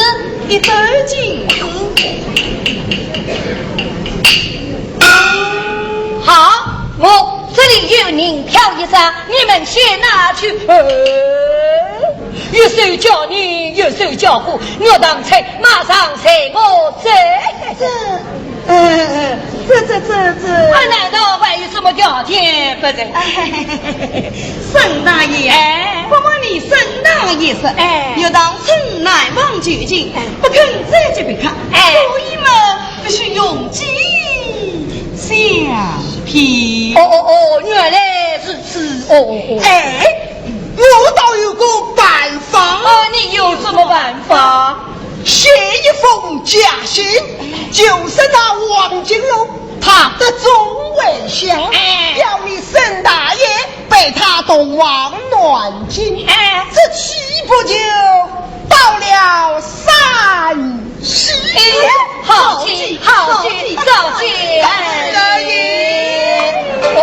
一斗金子。好，我这里有银票一张，你们先拿去。哎。 一手交银，一手交货，岳塘村马上随我走。这，呃，这，这，这，这。啊，难道还有什么条件不成？哎，沈大爷，哎。不瞒你沈大爷说，哎。岳塘村南望九境，哎。不肯再接别客，哎。所以嘛，必须用计相骗。哦，哦，哦，原来如此，哦，哦，哦。哎， 我倒有个办法。哦，你有什么办法？写一封假信，就说到王金龙，他得中围乡，哎。要你沈大爷陪他同往南京，哎。这岂不就到了山 是，哎，好计，好计，好计，好计，哎。哦。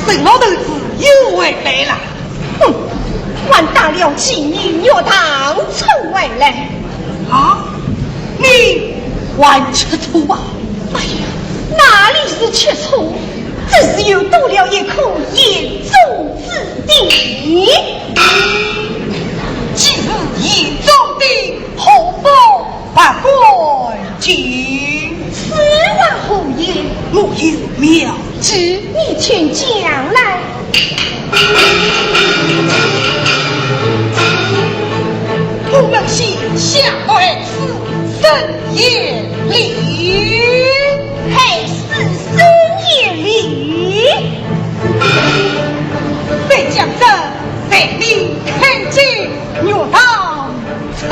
沈老头子又回来了。 哼，还带了妓女玉堂春回来。啊，你还吃醋啊？哎呀，哪里是吃醋，只是又多了一颗眼中钉。既是眼中钉，何不 还还金？此话何言？我有妙计。你请讲来。我们先下跪，施深言礼。哎，施深言礼。谁讲这，谁命看见 玉堂春，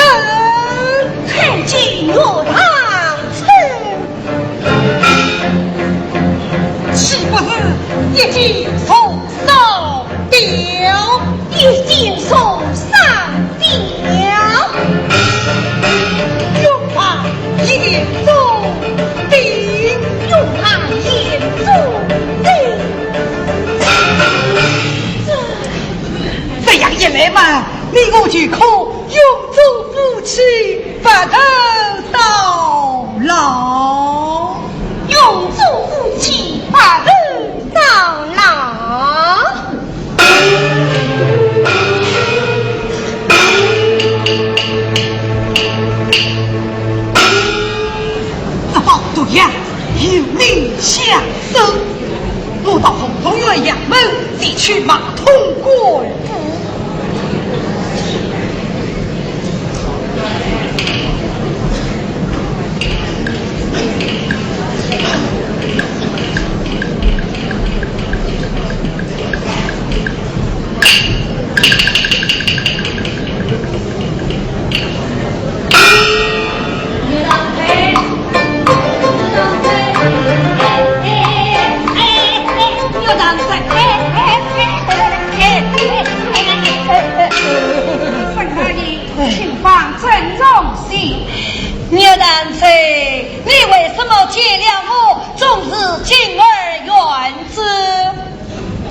看见玉堂春，岂不是一箭重三雕？一箭重三雕。这包毒药有令相送，我到洪洞县衙门前去买通官府。请放尊重些。岳堂主，你为什么见了我总是敬而远之？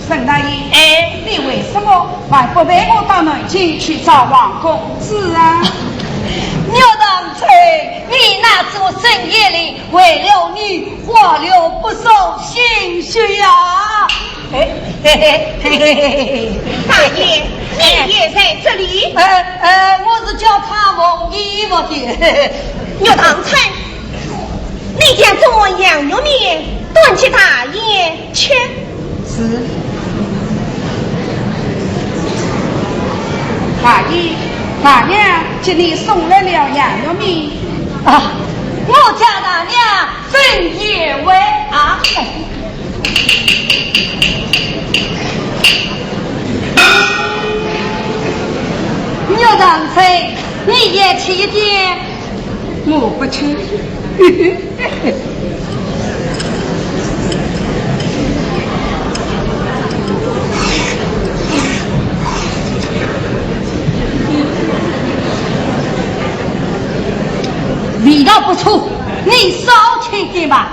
沈大爷，哎，你为什么还不陪我到南京去找王公子啊？岳堂主，你那次深夜里为了你花了不少心血呀。哎，嘿嘿嘿嘿嘿。大爷，你也在这里？呃，呃，我是叫他问衣服的。岳堂主，你将这碗羊肉面端去大爷去。是。大爷，大爷，给你送来了羊肉面。啊，我家大娘 真贤惠啊！岳堂主，你也吃一点。我不吃。味道不错，你少吃一点吧。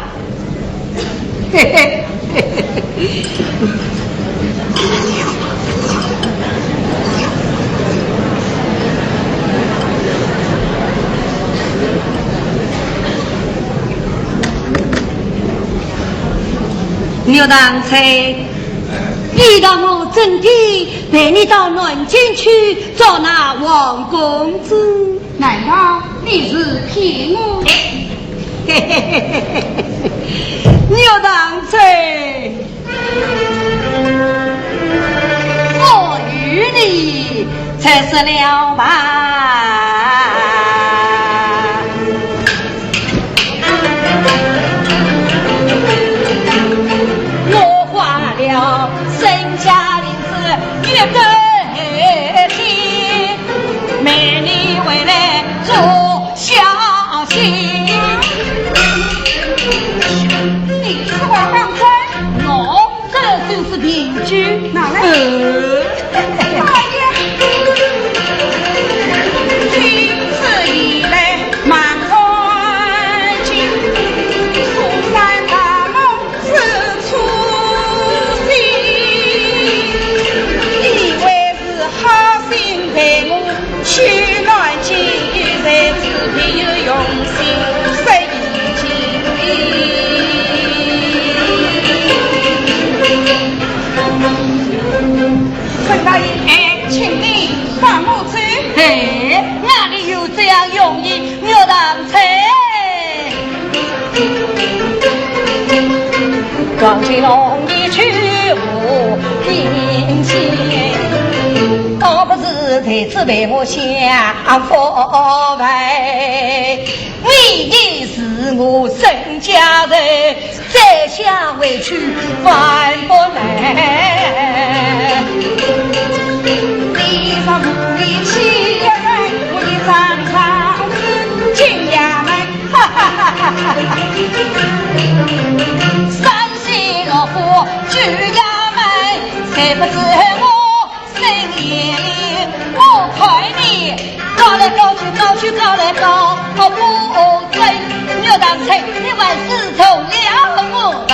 岳堂主，你道我真的陪你到南京去找那王公子？ 难道你是骗我？岳堂主，我与你才说了吧。我花了身家林子一个心， 没你回来做孝心。你是外邦人？我这就是凭据。拿来。呃。大爷，君子以礼，慢看今苏三大梦 是初心，以为是好心待我，去南京，谁知别有用心，失意尽。沈大爷，哎，请你放我走。哎，哪里有这样容易？ 岳堂主。刚才弄你去无定心，倒不如这次陪我享福呗。你也是我沈家人，再想回去万不能。你说无理欺人，我一张张是进衙门。 三岁老虎举衙门，谁不知我生眼里，我看你搞来搞去，搞去搞来搞，搞不成。岳堂主，你还是从了我吧。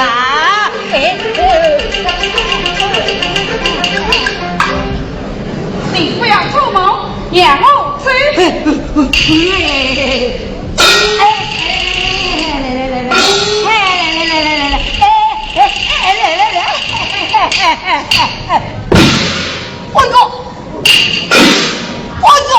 哎，你不要做梦，让我走。 哎呦，哎呦，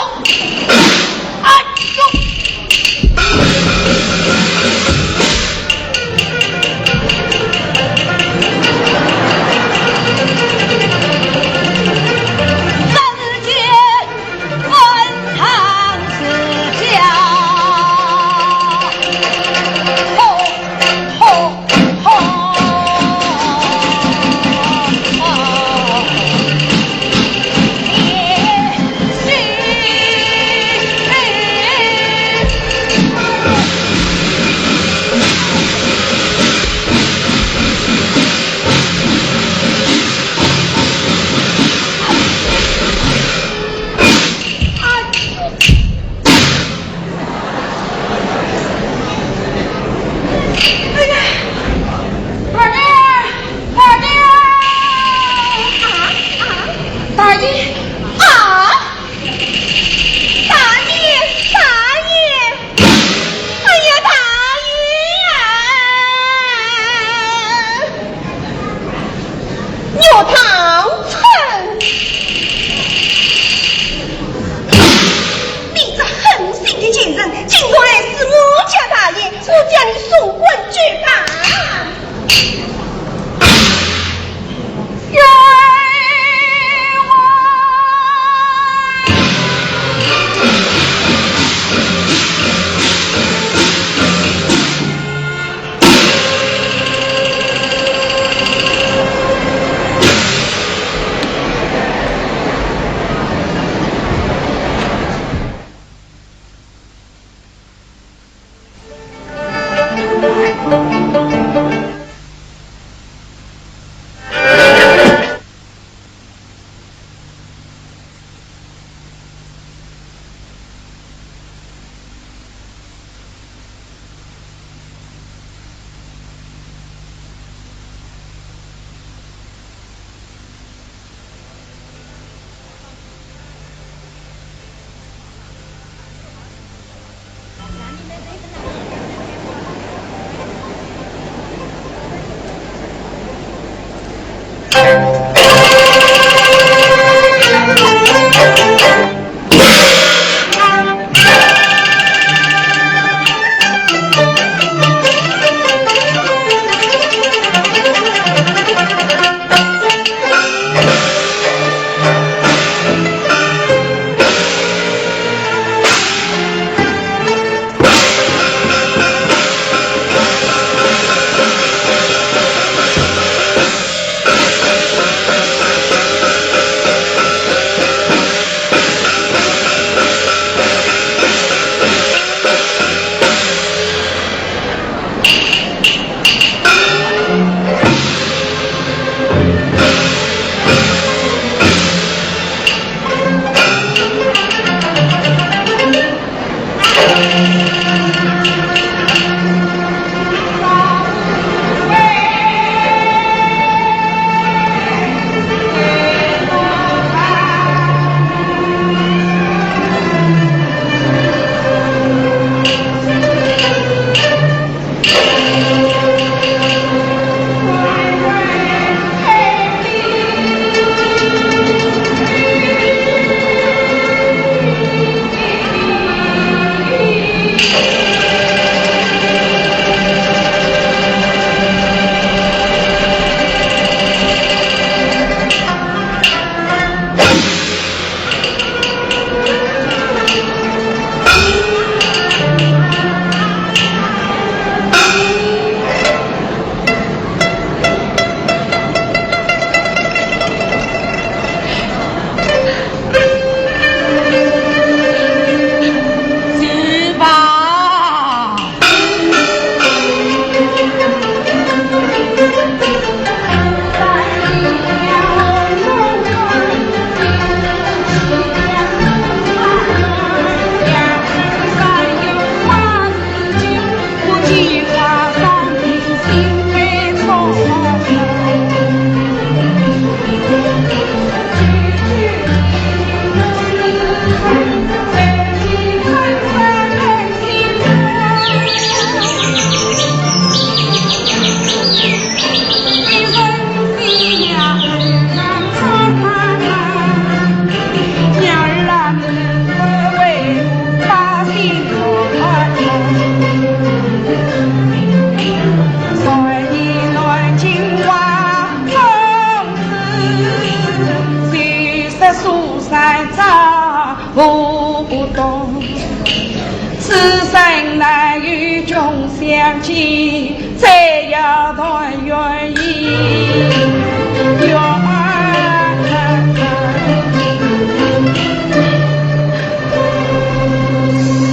去吧。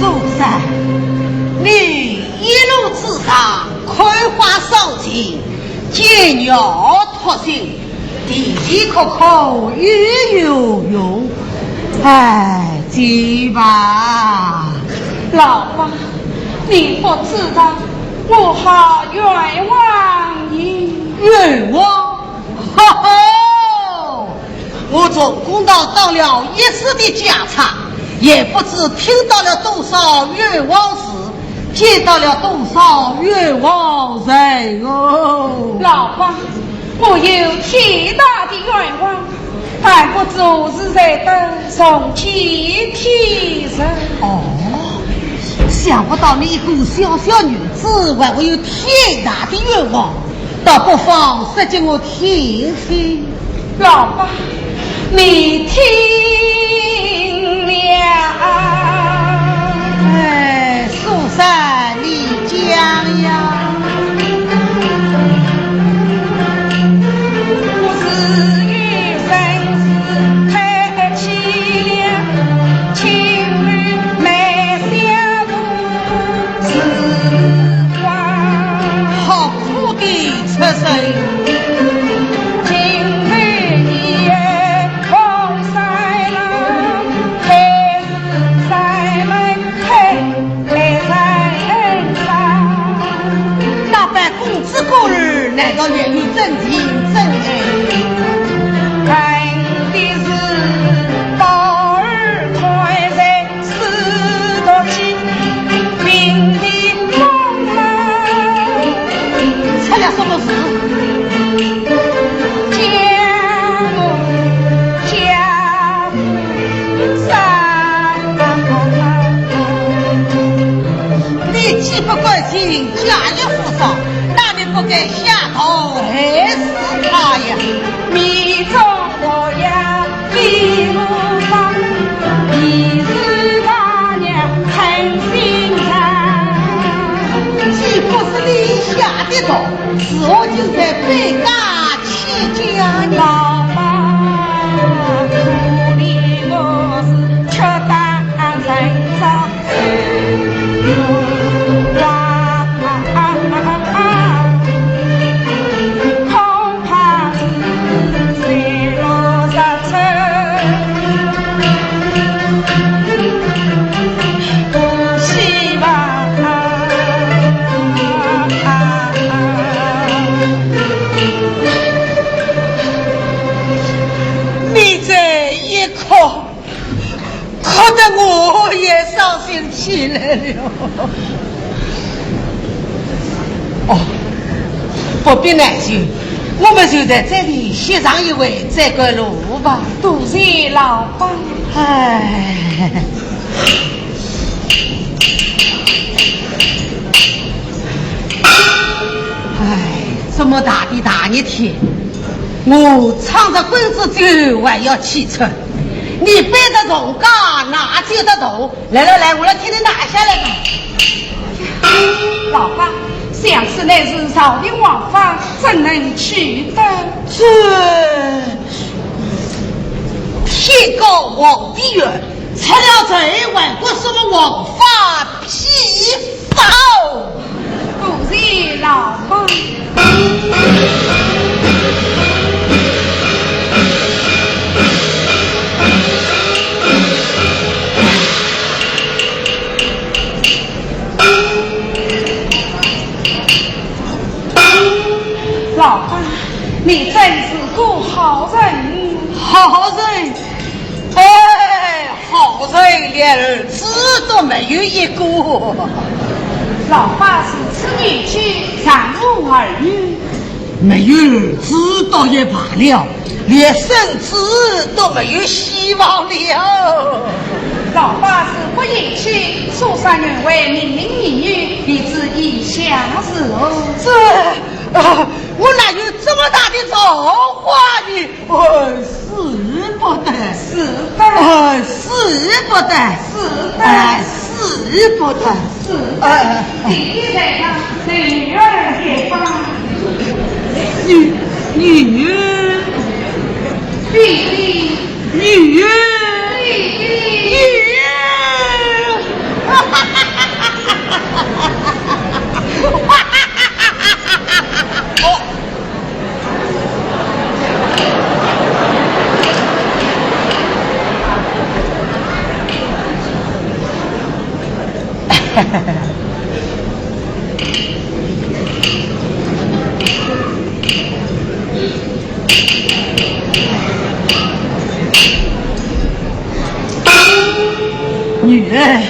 苏三，你一路之上，开花散尽，解药脱身， 的的确确有有用。哎，去吧。老伯，你不知道，我好冤枉你。冤枉？哈哈！我从公堂当了一世的家差，也不知听到了多少冤枉事， 见到了多少冤枉人哦！老伯，我有天大的冤枉，还不如是在得从前天人。哦，想不到你一个小小女子，还会有天大的冤枉，倒不妨说给我听听。 老伯，你听了。哎，苏三，你讲呀。好苦的出身。 那班公子哥儿，难道也有真情真爱？不关心家业扶桑，那你不该下毒害死他呀？你中毒药飞罗网，你是他娘狠心肠。岂不是你下的毒，是我就在被他欺家呢？老爸，可怜我是吃大人。 你这一哭， 哭得我也伤心起来了。哦，不必难受，我们就在这里歇上一会，再赶路吧。多谢老伯。哎，哎，这么大的大热天， 我撑着棍子走还要气喘，你背着重担哪接得动？来来来，我来替你拿下来吧。老伯，想是乃是朝廷王法，怎能去得？这天高皇帝远，出了贼还管什么王法？ 批斗。多谢老伯。老伯，你真是个好人。好人？ 哎，好人连儿子都没有一个。老伯如此年纪，尚无儿女。没有儿子倒也罢了，连孙子都没有希望了。老伯如不厌弃，初三原为莅临儿女，未知意下如何？这，啊，我哪有这么大的造化呢？ 哎，使不得。使得。哎，使不得。使得。哎，使不得。使得。哎，哎，哎。弟弟在上，女儿在下。女，女儿。弟弟。女儿。弟弟。女儿。哦。 女儿，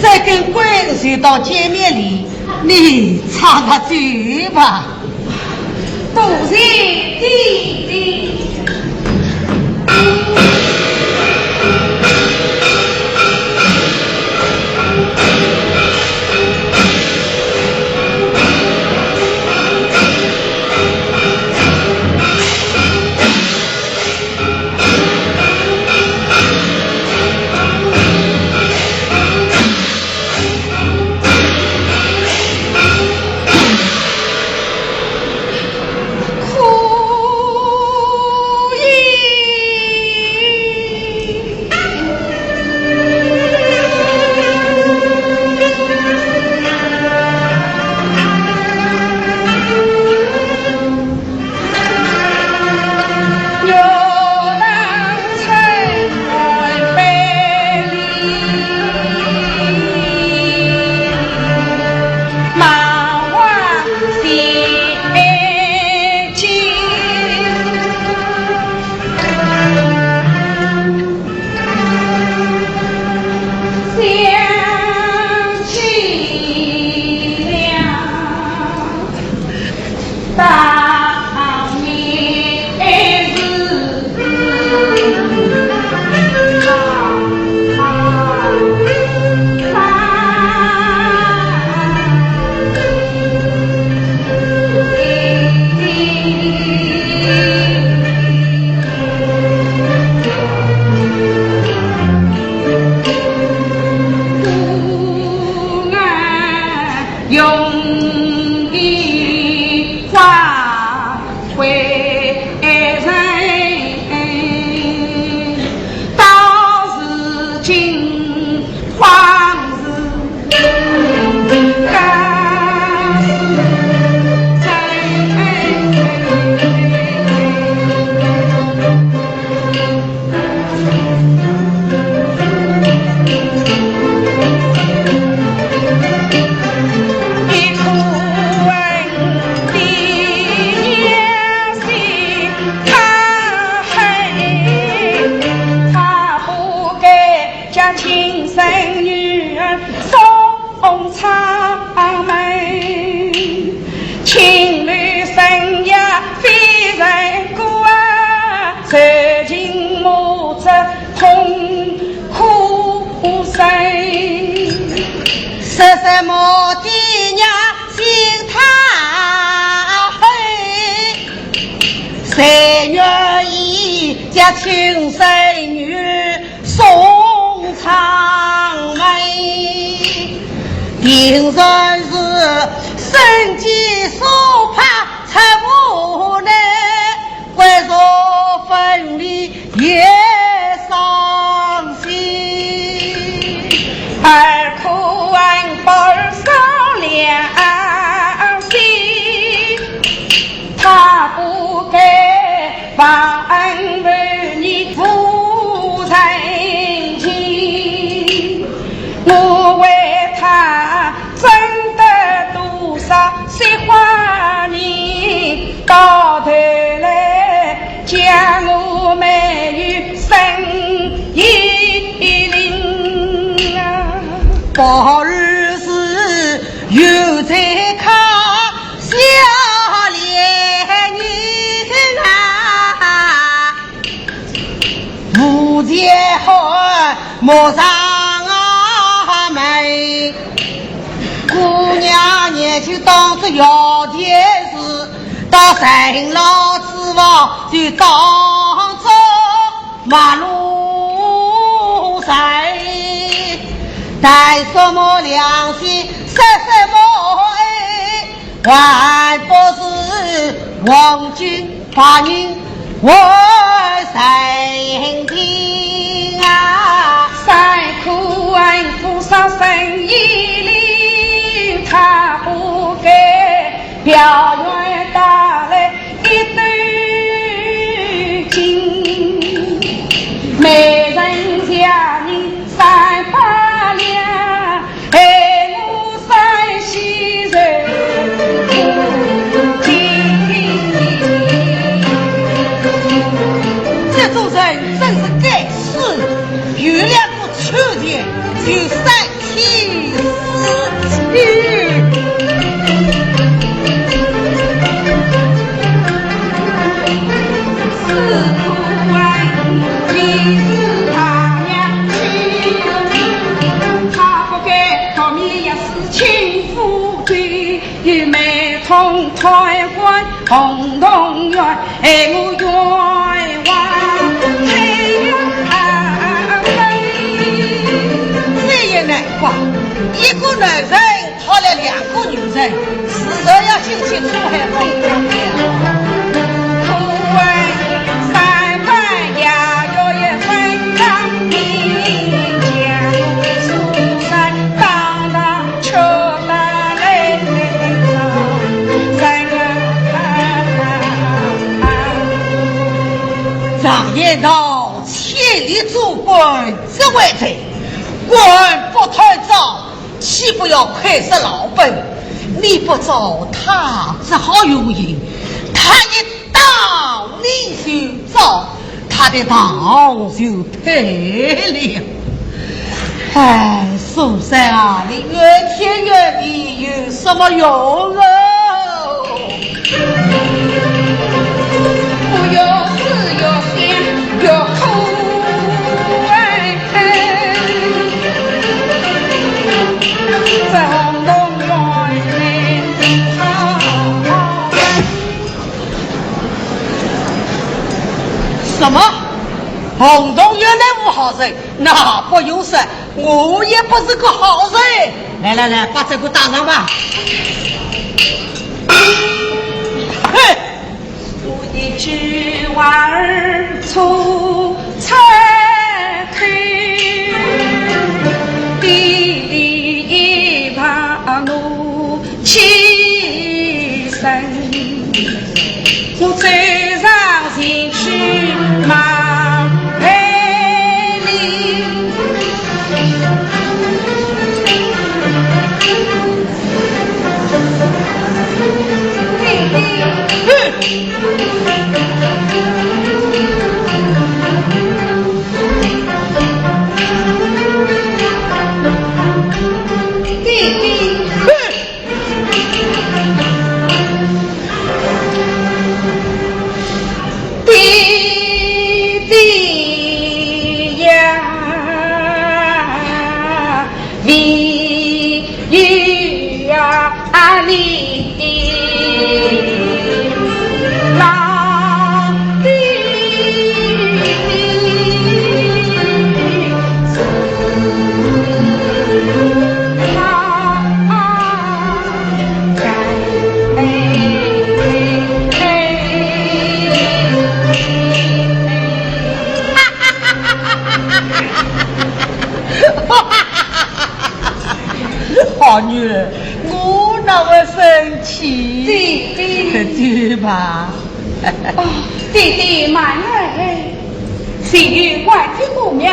这根棍子到街面里，你插插嘴吧。 多谢弟弟。窗门，青楼深夜飞人过啊，愁情目汁空苦声。说什么爹娘心太黑，谁愿意叫亲生女 送窗门。定然是生计所迫出无奈，骨肉分离也伤心。二苦恩报伤良心， 他不该忘恩负义无人情，我为他争得多少雪花银，到头来叫我没有生意灵啊。不如是有罪可 笑脸人啊，无解恨莫上门。姑娘年纪当中要点事，到城楼之外就当作陌路人。谈什么良心，说什么爱， 还不是黄金白银为人情啊。三苦恩不上生意里，他不该表面带来一斗金，每人家里三百两， 害我伤心人不停。这种人真是该死，有两个臭钱就三千四千。 这也难怪，一个男人 讨了两个女人，迟早要进去出海风光的。常言道，千里做官只为财，官不贪赃， 岂不要亏煞老本？你不招，他只好用刑，他一到你就招，他的道就退了。哎，苏三啊，你怨天怨地有什么用啊？ 什么？洪洞县的无好人？那不用说， 我也不是个好人。来来来，把这个打上吧。嘿！我一句话儿出彩头，地里一把怒气生。 我走上前去望陪礼。弟弟，弟弟呀，唯有啊你的老弟。 好女儿，我哪会生气？弟弟。走吧。哦，弟弟慢来。 前有关帝姑庙，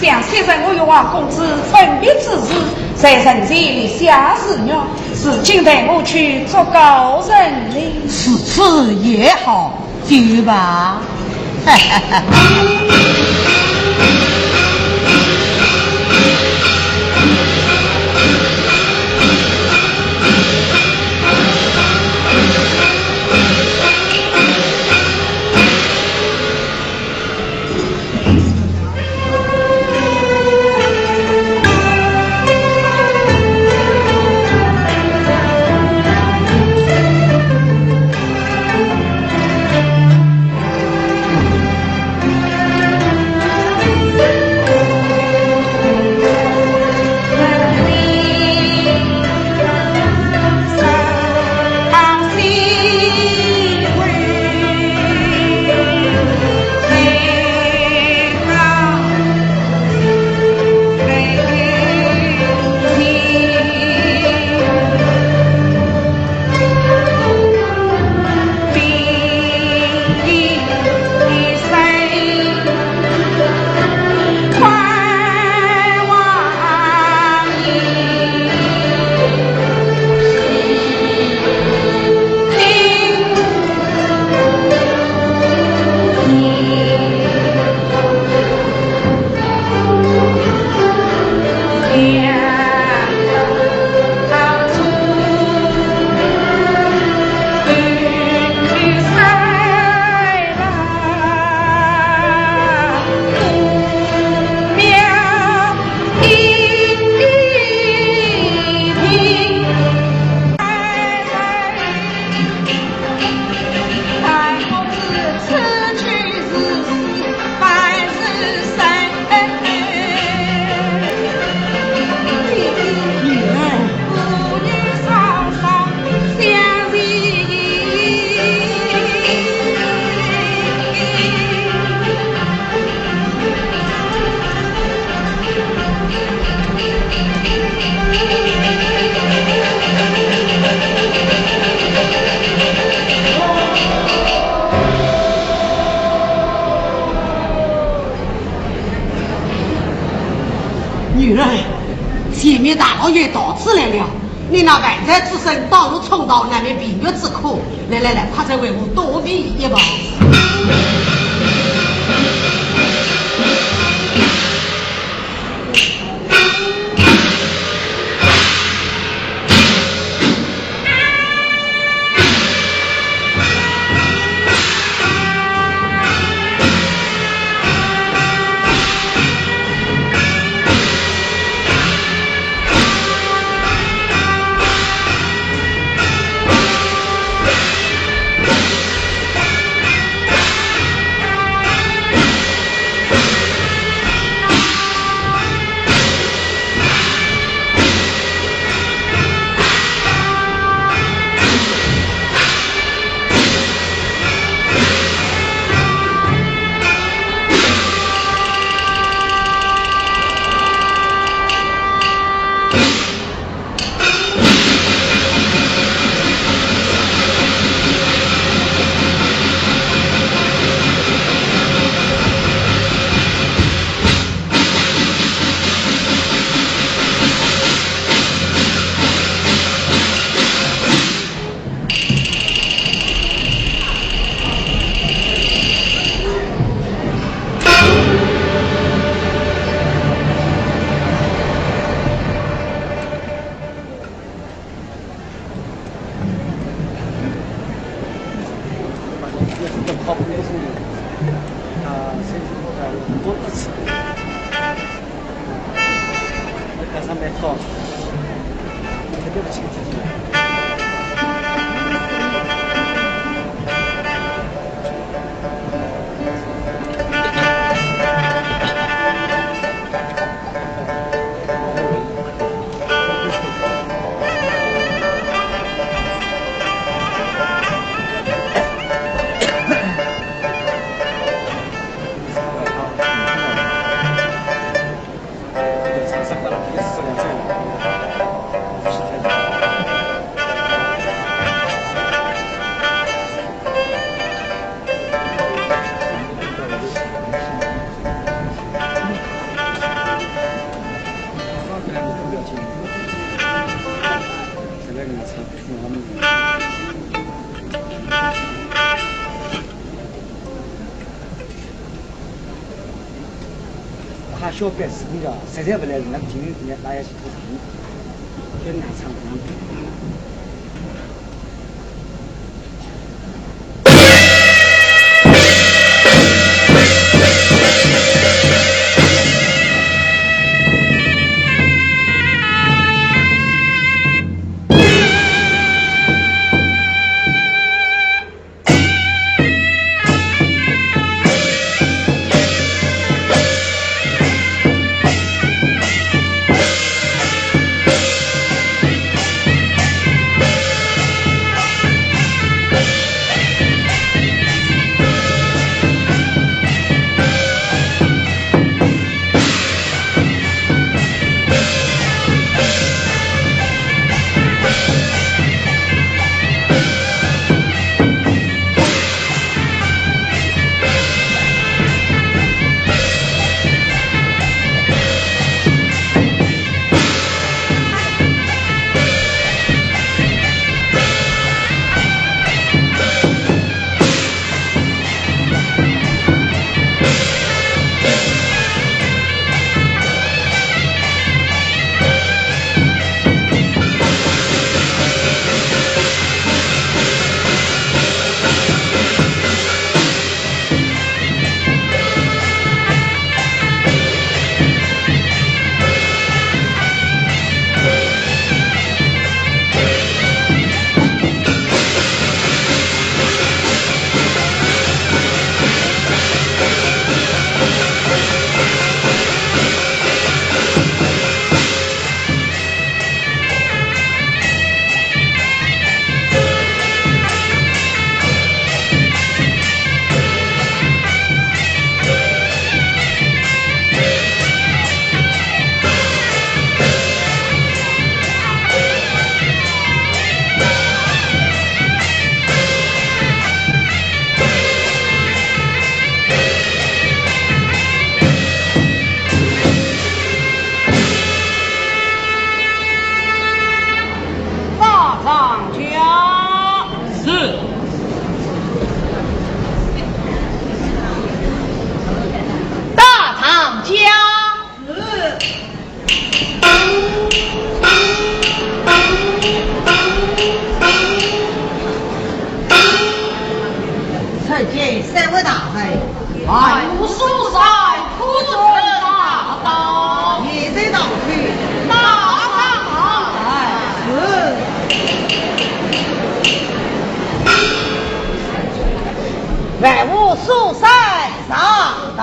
想昔日我与王公子分别之事，在人间立下誓约，如今待我去祝告人呢。如此也好，走吧。 女儿，前面大老爷到此来了。 你那万载之身，倒入重道，难免避月之苦。来来来，快再为我多避一避。他小辈子比较，实在不来，那么今天那也是不成，就难唱。大唐家。是。大唐家。是。参见三位大人。 万物苏三，可曾大到？现在到去。大唐。哎，是。万物苏三上道。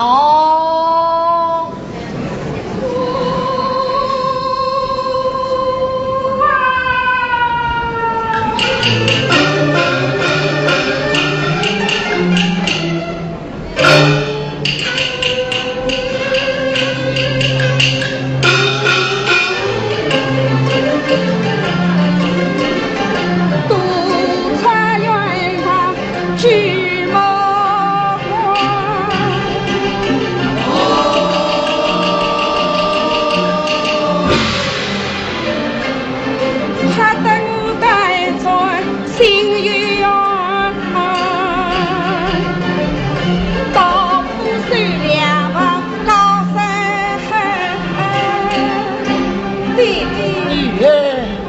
爹爹。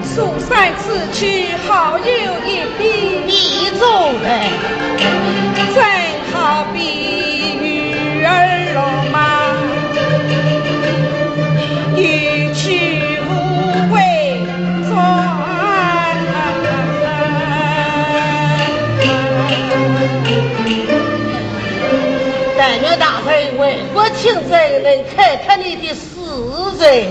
苏三此去好有一比。比作何？正好比女儿落马，有去无回转。对。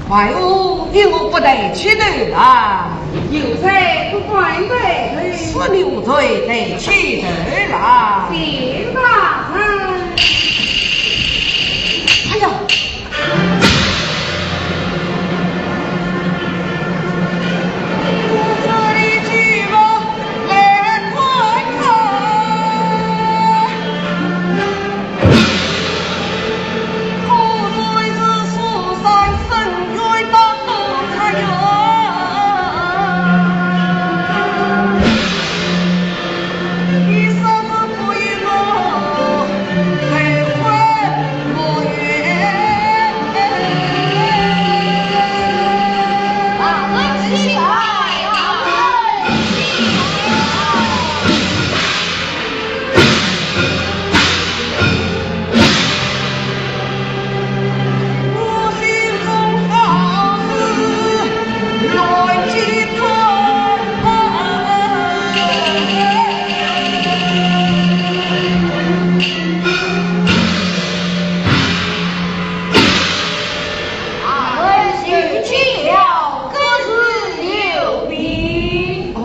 快哦，你我不得起头啦。有罪不敢抬头。是你无罪得起头啦。请大人。哎呀！大人休见了，各自留步。哦，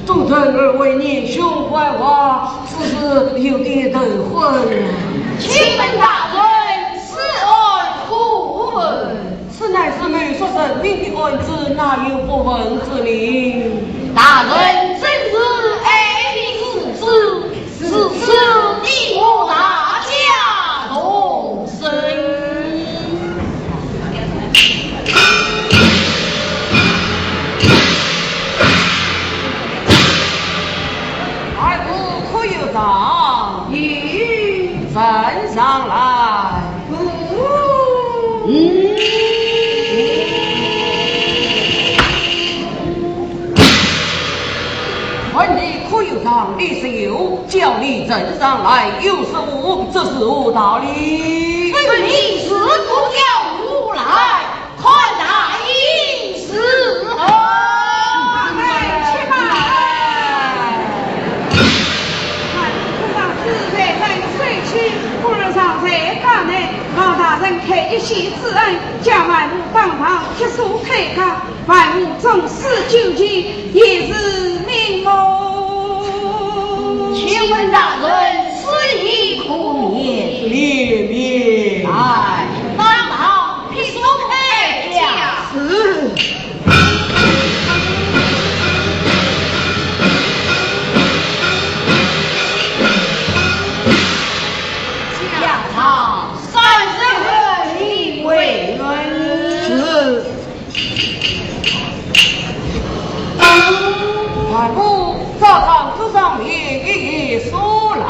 众人耳闻年兄患患，只是有点头昏。请问大人，此案可问？此乃是谋杀人命的案子，哪有不问之理？大人真是爱民如子， 如此你我大家同生。二位可有状？有。呈上来。嗯。 问你可有状？你是有，叫你呈上来，有是无，这是何道理？问你是不叫我来，看来是何？大人且慢。俺们可让子才人受气，故而常在衙内望大人开一席之恩，叫俺们当堂结束退家。 万物终始糾结，也是命哦。请问大人，此意可免？免，免。来，当堂批说开价。是。价上三十二两为准。是。大哥，照状子上面一一说来。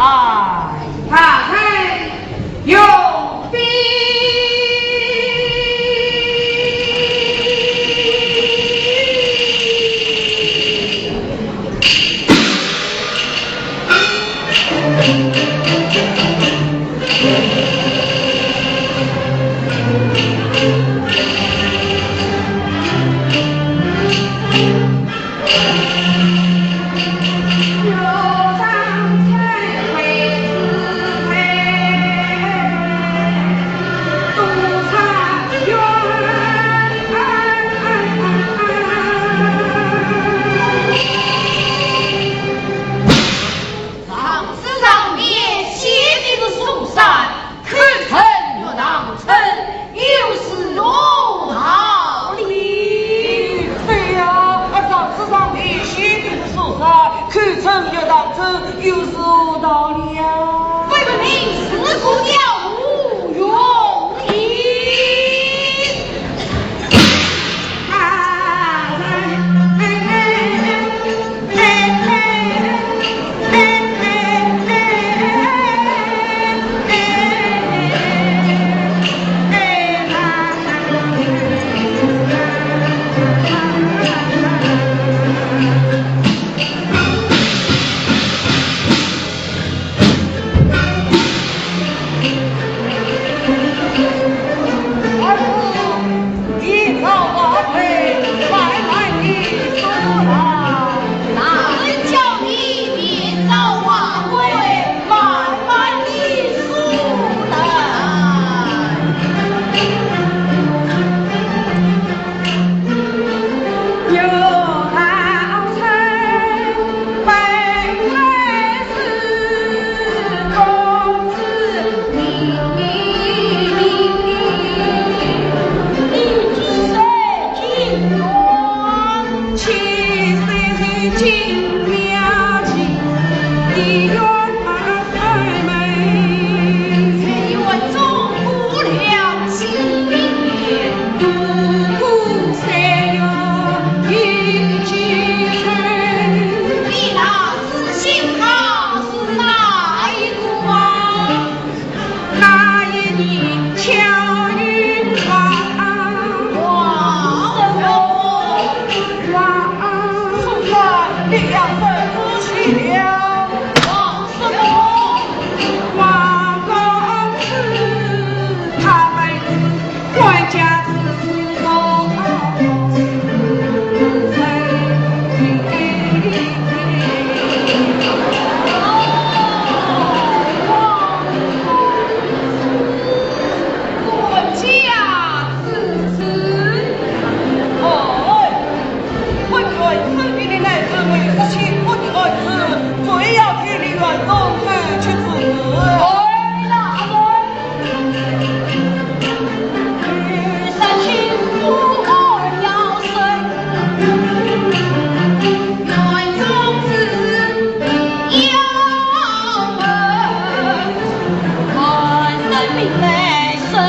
是，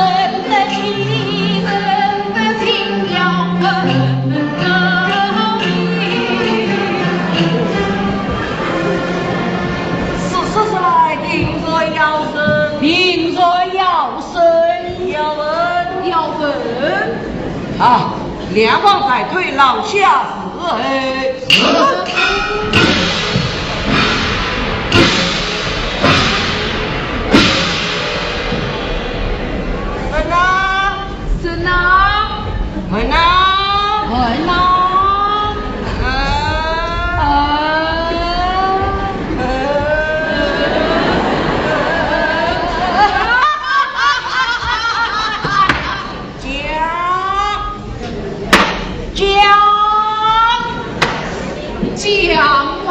是，是，来，定罪要审。定罪要审。要问。要问。啊，梁王在内，老下伺候。是。问啊。 问啊！问啊！问啊！啊！啊！讲！讲！讲吧！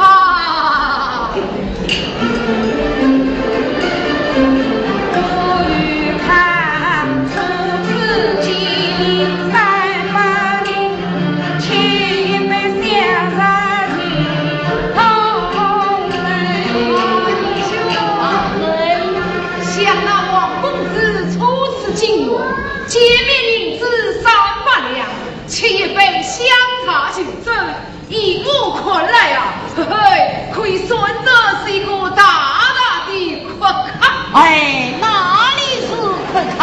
想那王公子初次进园，见面银子三百两，吃一杯香茶就走。 依我看来啊，嘿嘿，可以算得是一个大大的阔客。哎，哪里是阔客？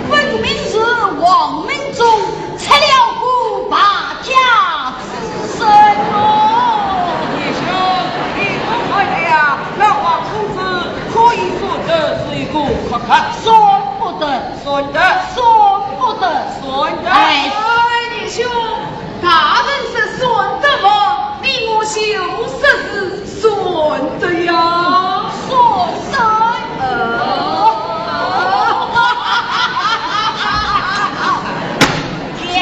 分明是王门中出了个败家子孙哦。贤兄，依我看来啊，那王公子可以算得是一个阔客。算不得。 算得。算不得。算得。哎。哎，贤兄，大人说算得嘛，你我就说是算得呀。算得。呃。讲。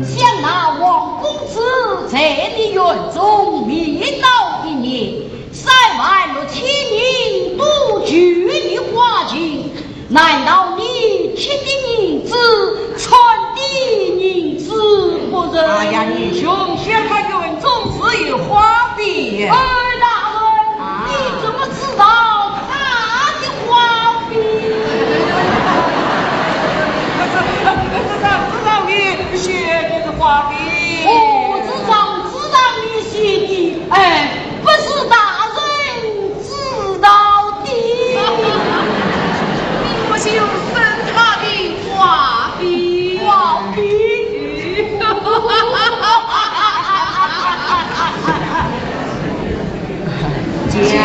想那王公子在你园中迷倒一年，三万六千银都据你花尽， 难道你吃的银子，穿的银子不成？哎呀，贤兄，想他园中自有花费。哎，大人，啊。你怎么知道他的花费？不知道，不知道你写的花费。哦，不知道，不知道你写的，哎，不是大人 知道的。你不就生他的花费？花费。讲。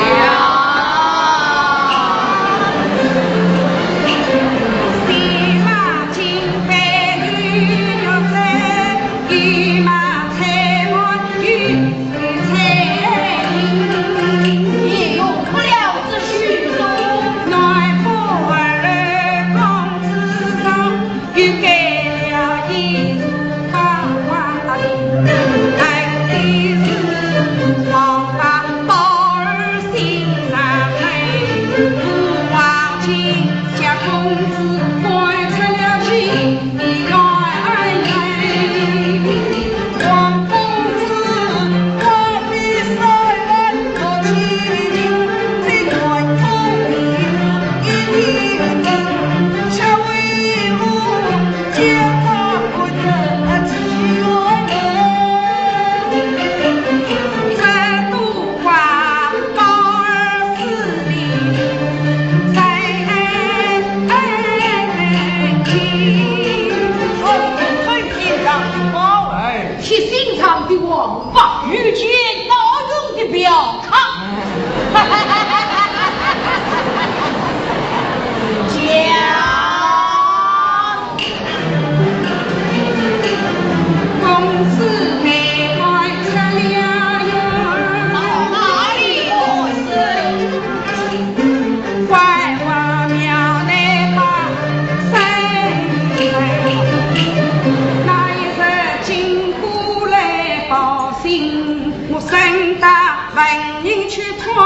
报信，我身带文银去托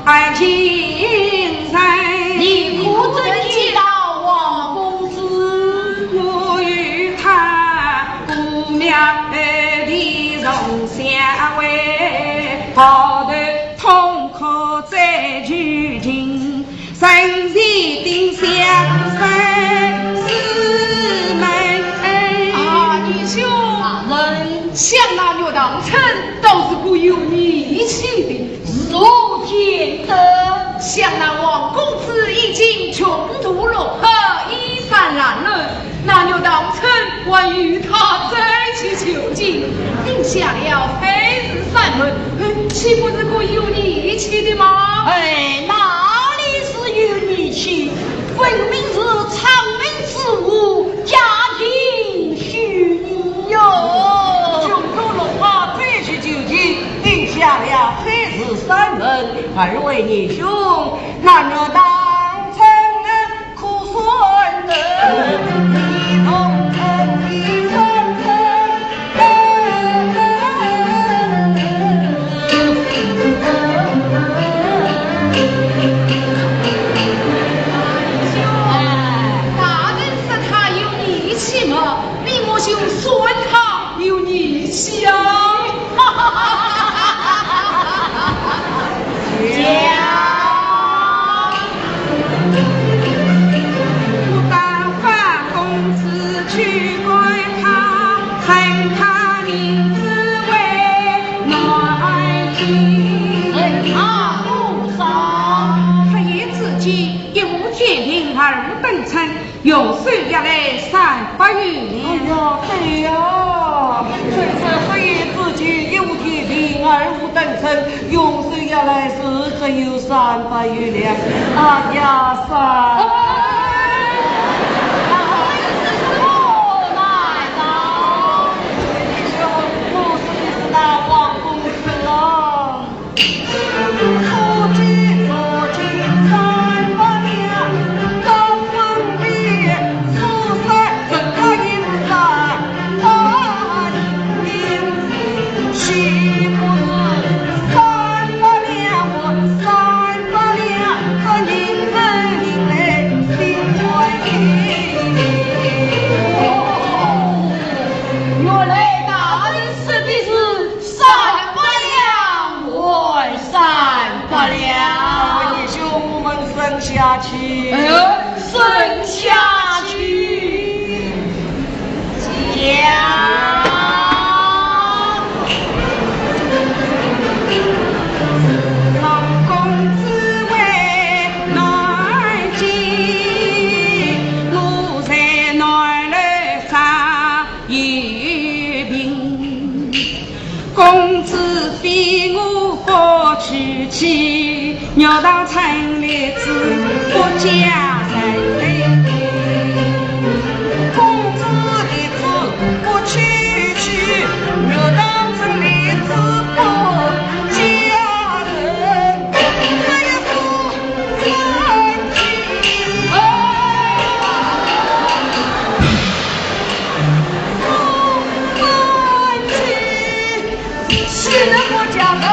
爱情人。你可曾见到王公子？我与他姑娘后地重相会，抱头痛哭在旧情。 人前定下生死门。啊，义兄，啊，想那岳道琛倒是个有义气的，如何见得？想那王公子已经穷途末路，衣衫褴褛， 那岳道琛还与他再去求情，定下了海誓山盟，嗯，岂不是个有义气的吗？哎，哪里是有义气？分明是藏民之物，假情虚意哟。穷途末路再去求情，定下了海誓山盟，二位义兄，那岳道琛 可算得一同成一人。大人说他有义气嘛，你莫就算他有义气啊。 我打发公子去观他，问他名字为南京。问他多少？黑夜之间，一户天庭，二户灯宸， 用手压来三百余两。哎呀，对呀，真是黑夜之间，一户天庭，二户灯宸，用手压来是只有三百余两。哎呀，三……哎，我是那王公子啊。 原来大人说的是 三百两还三百两。二位义兄，我们认下去。哎呦，认下去。讲。王公子为南京，我在南楼上 有病。公子非我不娶妻，玉堂春立志不嫁人。公子立志不娶妻，玉堂春立志不嫁人。 现在我家来，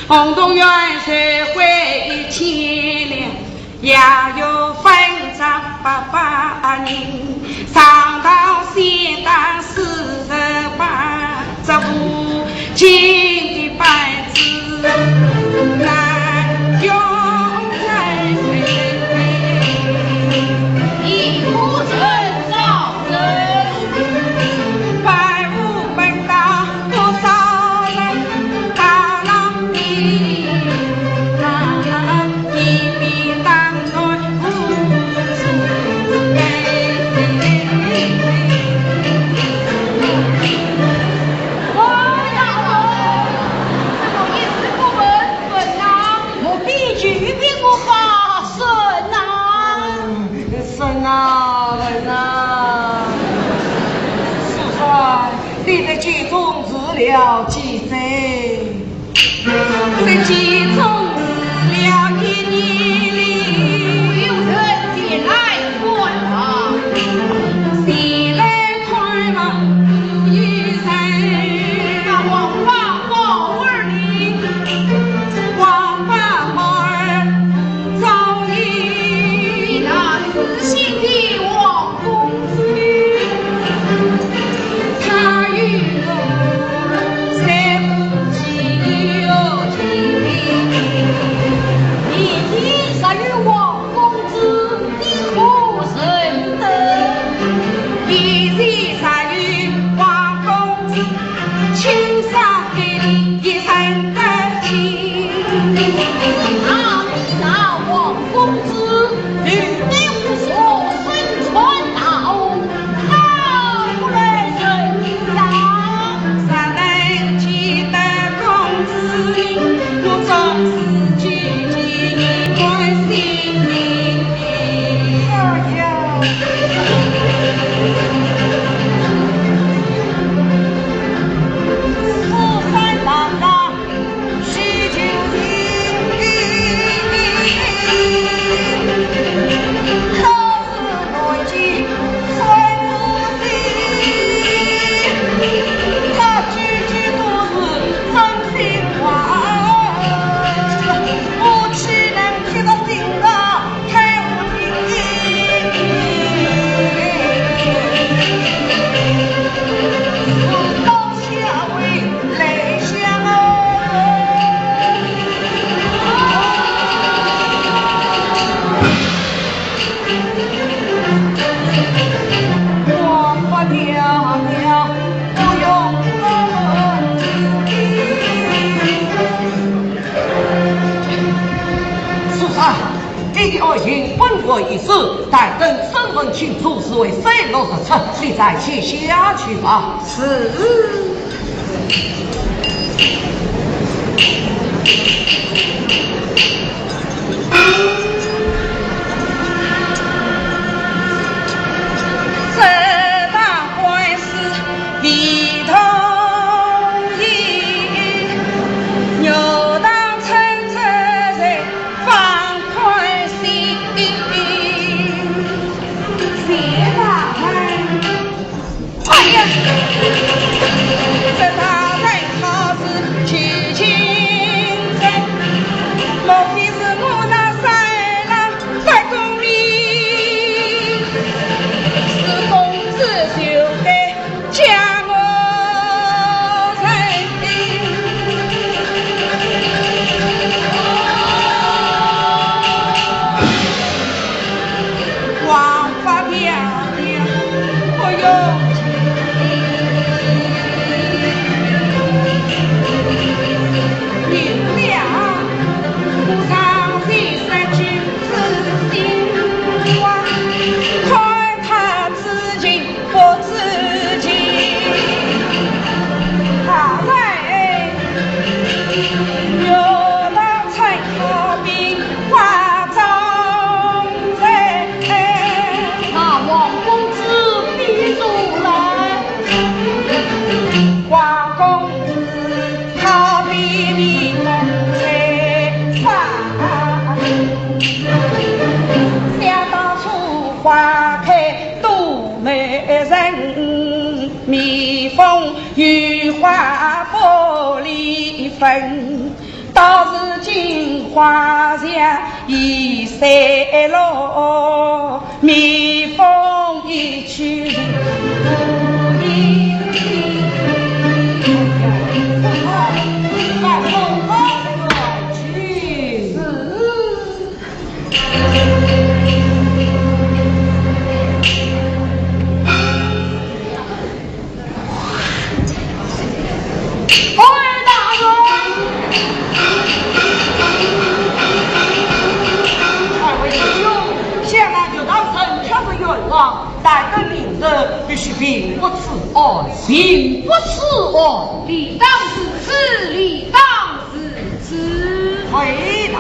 红洞院是回千里，也有分张八八人，上到西当四十八，这不金的板子难用在谁。一不成造人，百无本当。 我必去与我发生啊！ 人呐，人呐，世上，你在监中住了几载？在监中住了一年哩。有人前来观望。前来看望有人。那王法宝儿呢？王法宝儿 早已，那知县的王公子，他与我虽不亲又亲密，年纪若与王公子，你可认得？年纪若与王公子， 青山给你一生的情。啊，你那王公子，与你无所生存道，好不来人呀。若能见得公子，我终是举举一段心情。哎呀，世上难得 世上， 你的爱情本无一死，待等身份清楚，是为水落石出，你再写下去吧。是。哎呀，这大人好是求情人，莫非是我那三郎不公理？是公子就该 将我认定。王法漂亮，不用情。明了，我上前失去自信光，看他知情 不知情。好在有道才好比花中人。那王公子闭住来。王公子好比迷宫在花。想当初花开 多美人，蜜蜂与花玻璃分。道是金花香已散落，蜜蜂已去。二大人，二位弟兄，想那岳大人却是冤枉，待得明日必须平复此案。平复此案？理当如此，理当如此。回答。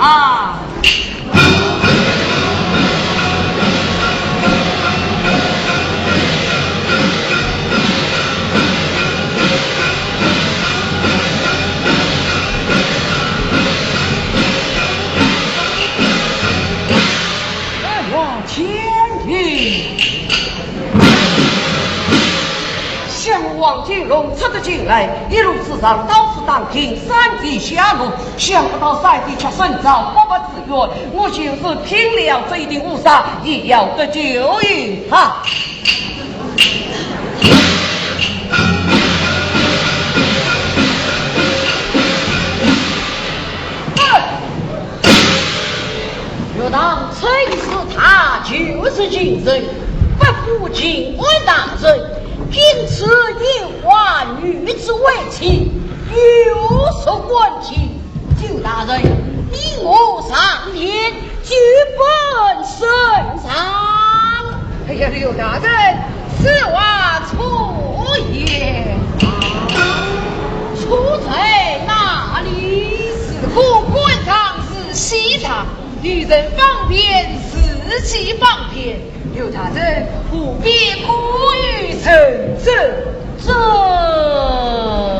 哎呀，天地！想我王金龙出得京来，一路之上到处打听三弟下落，想不到三弟却身遭不白之冤，我就是拼了这一顶乌纱，也要得救于他。 岳大人是他，就是情人，不负情关大人，因此有花女子为妻，有失官体。岳大人，你我上殿，举本审上。哎呀，岳大人，此话错也。错在哪里？自古官场如戏场， 与人方便，自己方便，岳大人何必过于认真？这……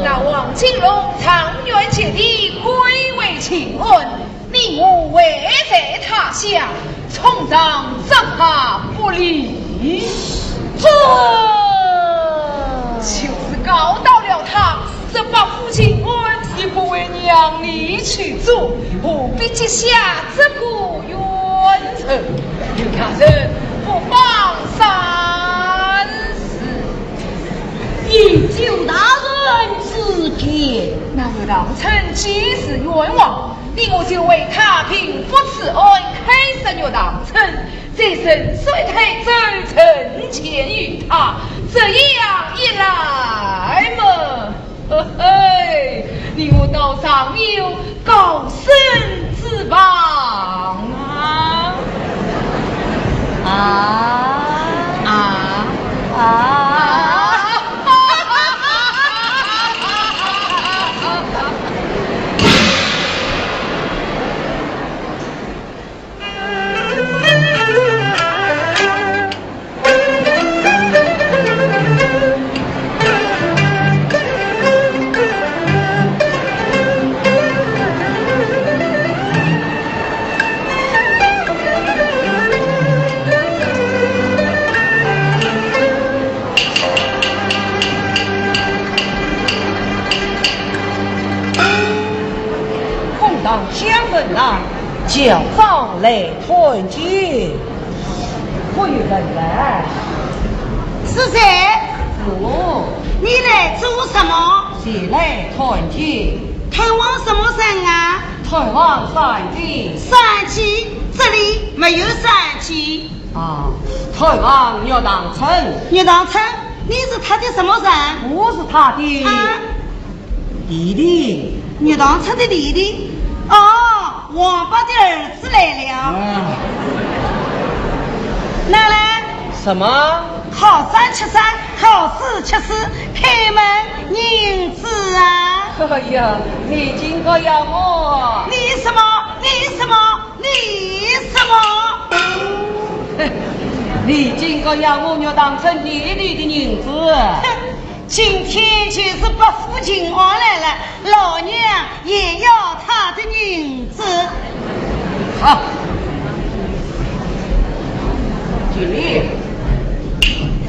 那王金龙状元及第，贵为清官，你我位在他乡，冲撞只怕不利。这……就是告到了他， 这八府巡按也不会让你去做，何必结下这个冤仇？岳大人，不妨三思。依岳大人之见。那是大人既是冤枉，你我就为他平复此案，开释岳大人。 再审水台州城前与他，这样一来么，嘿嘿，你我倒尚有高升之望啊！啊啊啊！ 公堂相问啊，叫上来。 团结，我有人来。是谁？是我。你来做什么？前来团结。探望什么人啊？探望三姐。三姐？这里没有三姐。啊，探望岳塘春。岳塘春？你是他的什么人？我是他的。啊？ 弟弟。岳塘春的弟弟？哦，王八的儿子来了。啊。拿来。什么？考三吃三，考试吃四，开门银子啊！哎呀，你警告呀我！你什么？你什么？你什么？你警告呀我，岳塘春，你的银子。哼， 今天就是八府巡按来了，老娘也要他的银子。好，给你。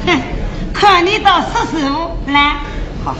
哼，看你倒识时务，来。好。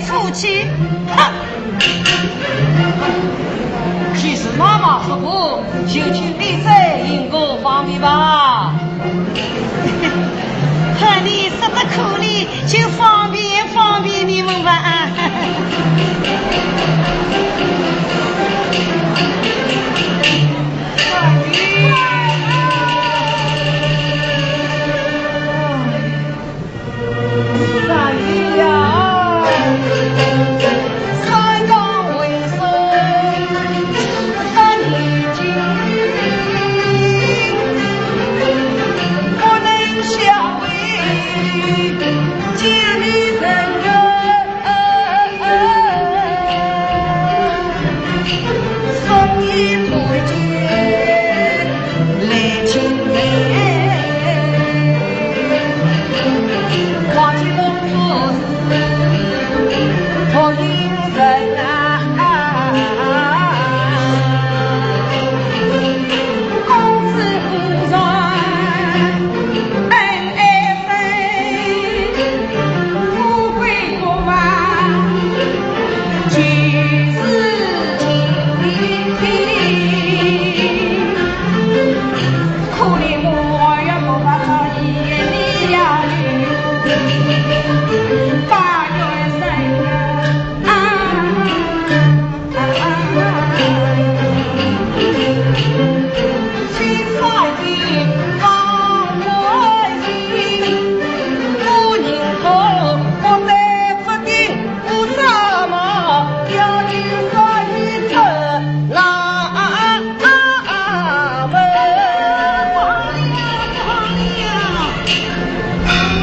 夫妻，哼！既是妈妈说过，就请你再行个方便吧。看你说得可以，就方便方便你们吧。啊！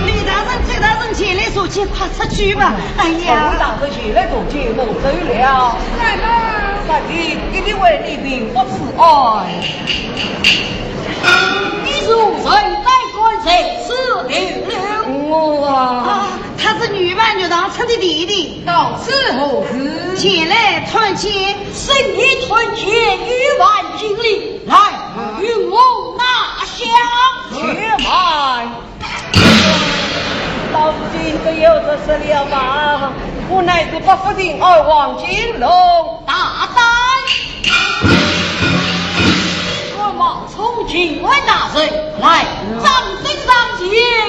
李大人、周大人，前来坐席，快出去吧。哎呀，周大人前来坐席，我走了。来吧。三弟，一定为你平复此案。你如何胆敢在此停留？我啊，啊，他是女扮女郎出的弟弟。到此何事？前来参见。生意参见，有烦经理，来，与我拿下。且慢。 到如今不由得说了吧？我乃是百福亭二王金龙。大胆！我冒充巡按大人，来，掌声上前，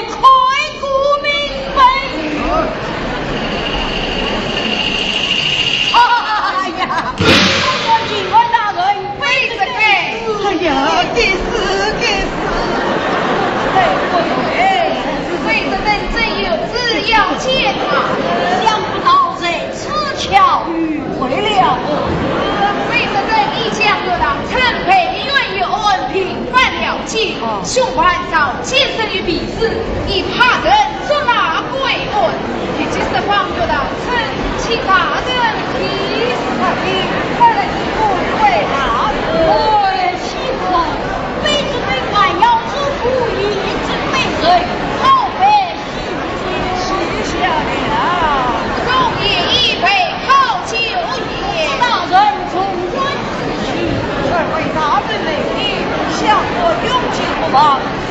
开个明白。哎呀，我巡按大人 卑职跪。哎呀，该死，该死！哎，哎，卑职等真有此要见啊。想不到在此巧遇会了。卑职等一向有道，参拜冤冤案，平反了结，凶犯早 现身于敝市，已派人捉拿归案。立即释放，有道，请大人批示。快来，快来，快来！哎，岂可，卑职等还要做苦役，准备人，好办喜事。谢谢了。容颜一杯好酒言。祝大人 重圆之喜。二位大人美丽，想我用情不忘，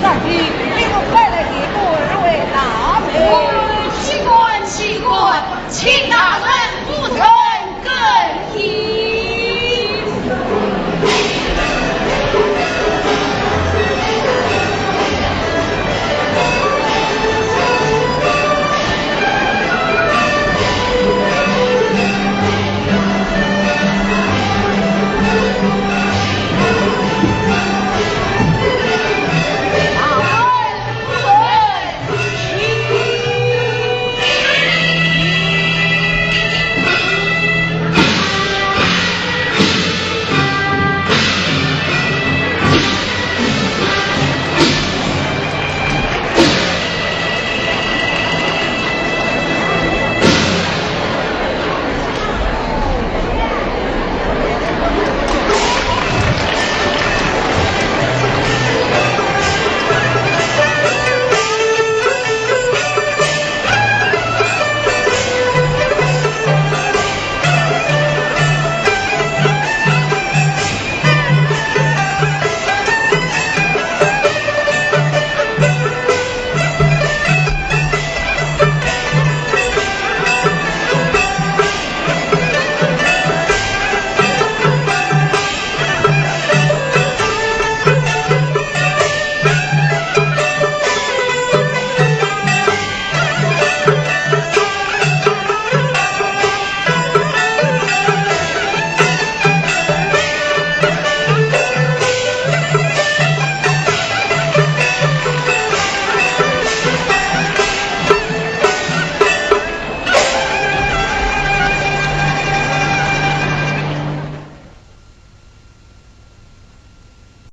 三弟，你们快来替我二位拿杯。哦，岂敢，岂敢，请大人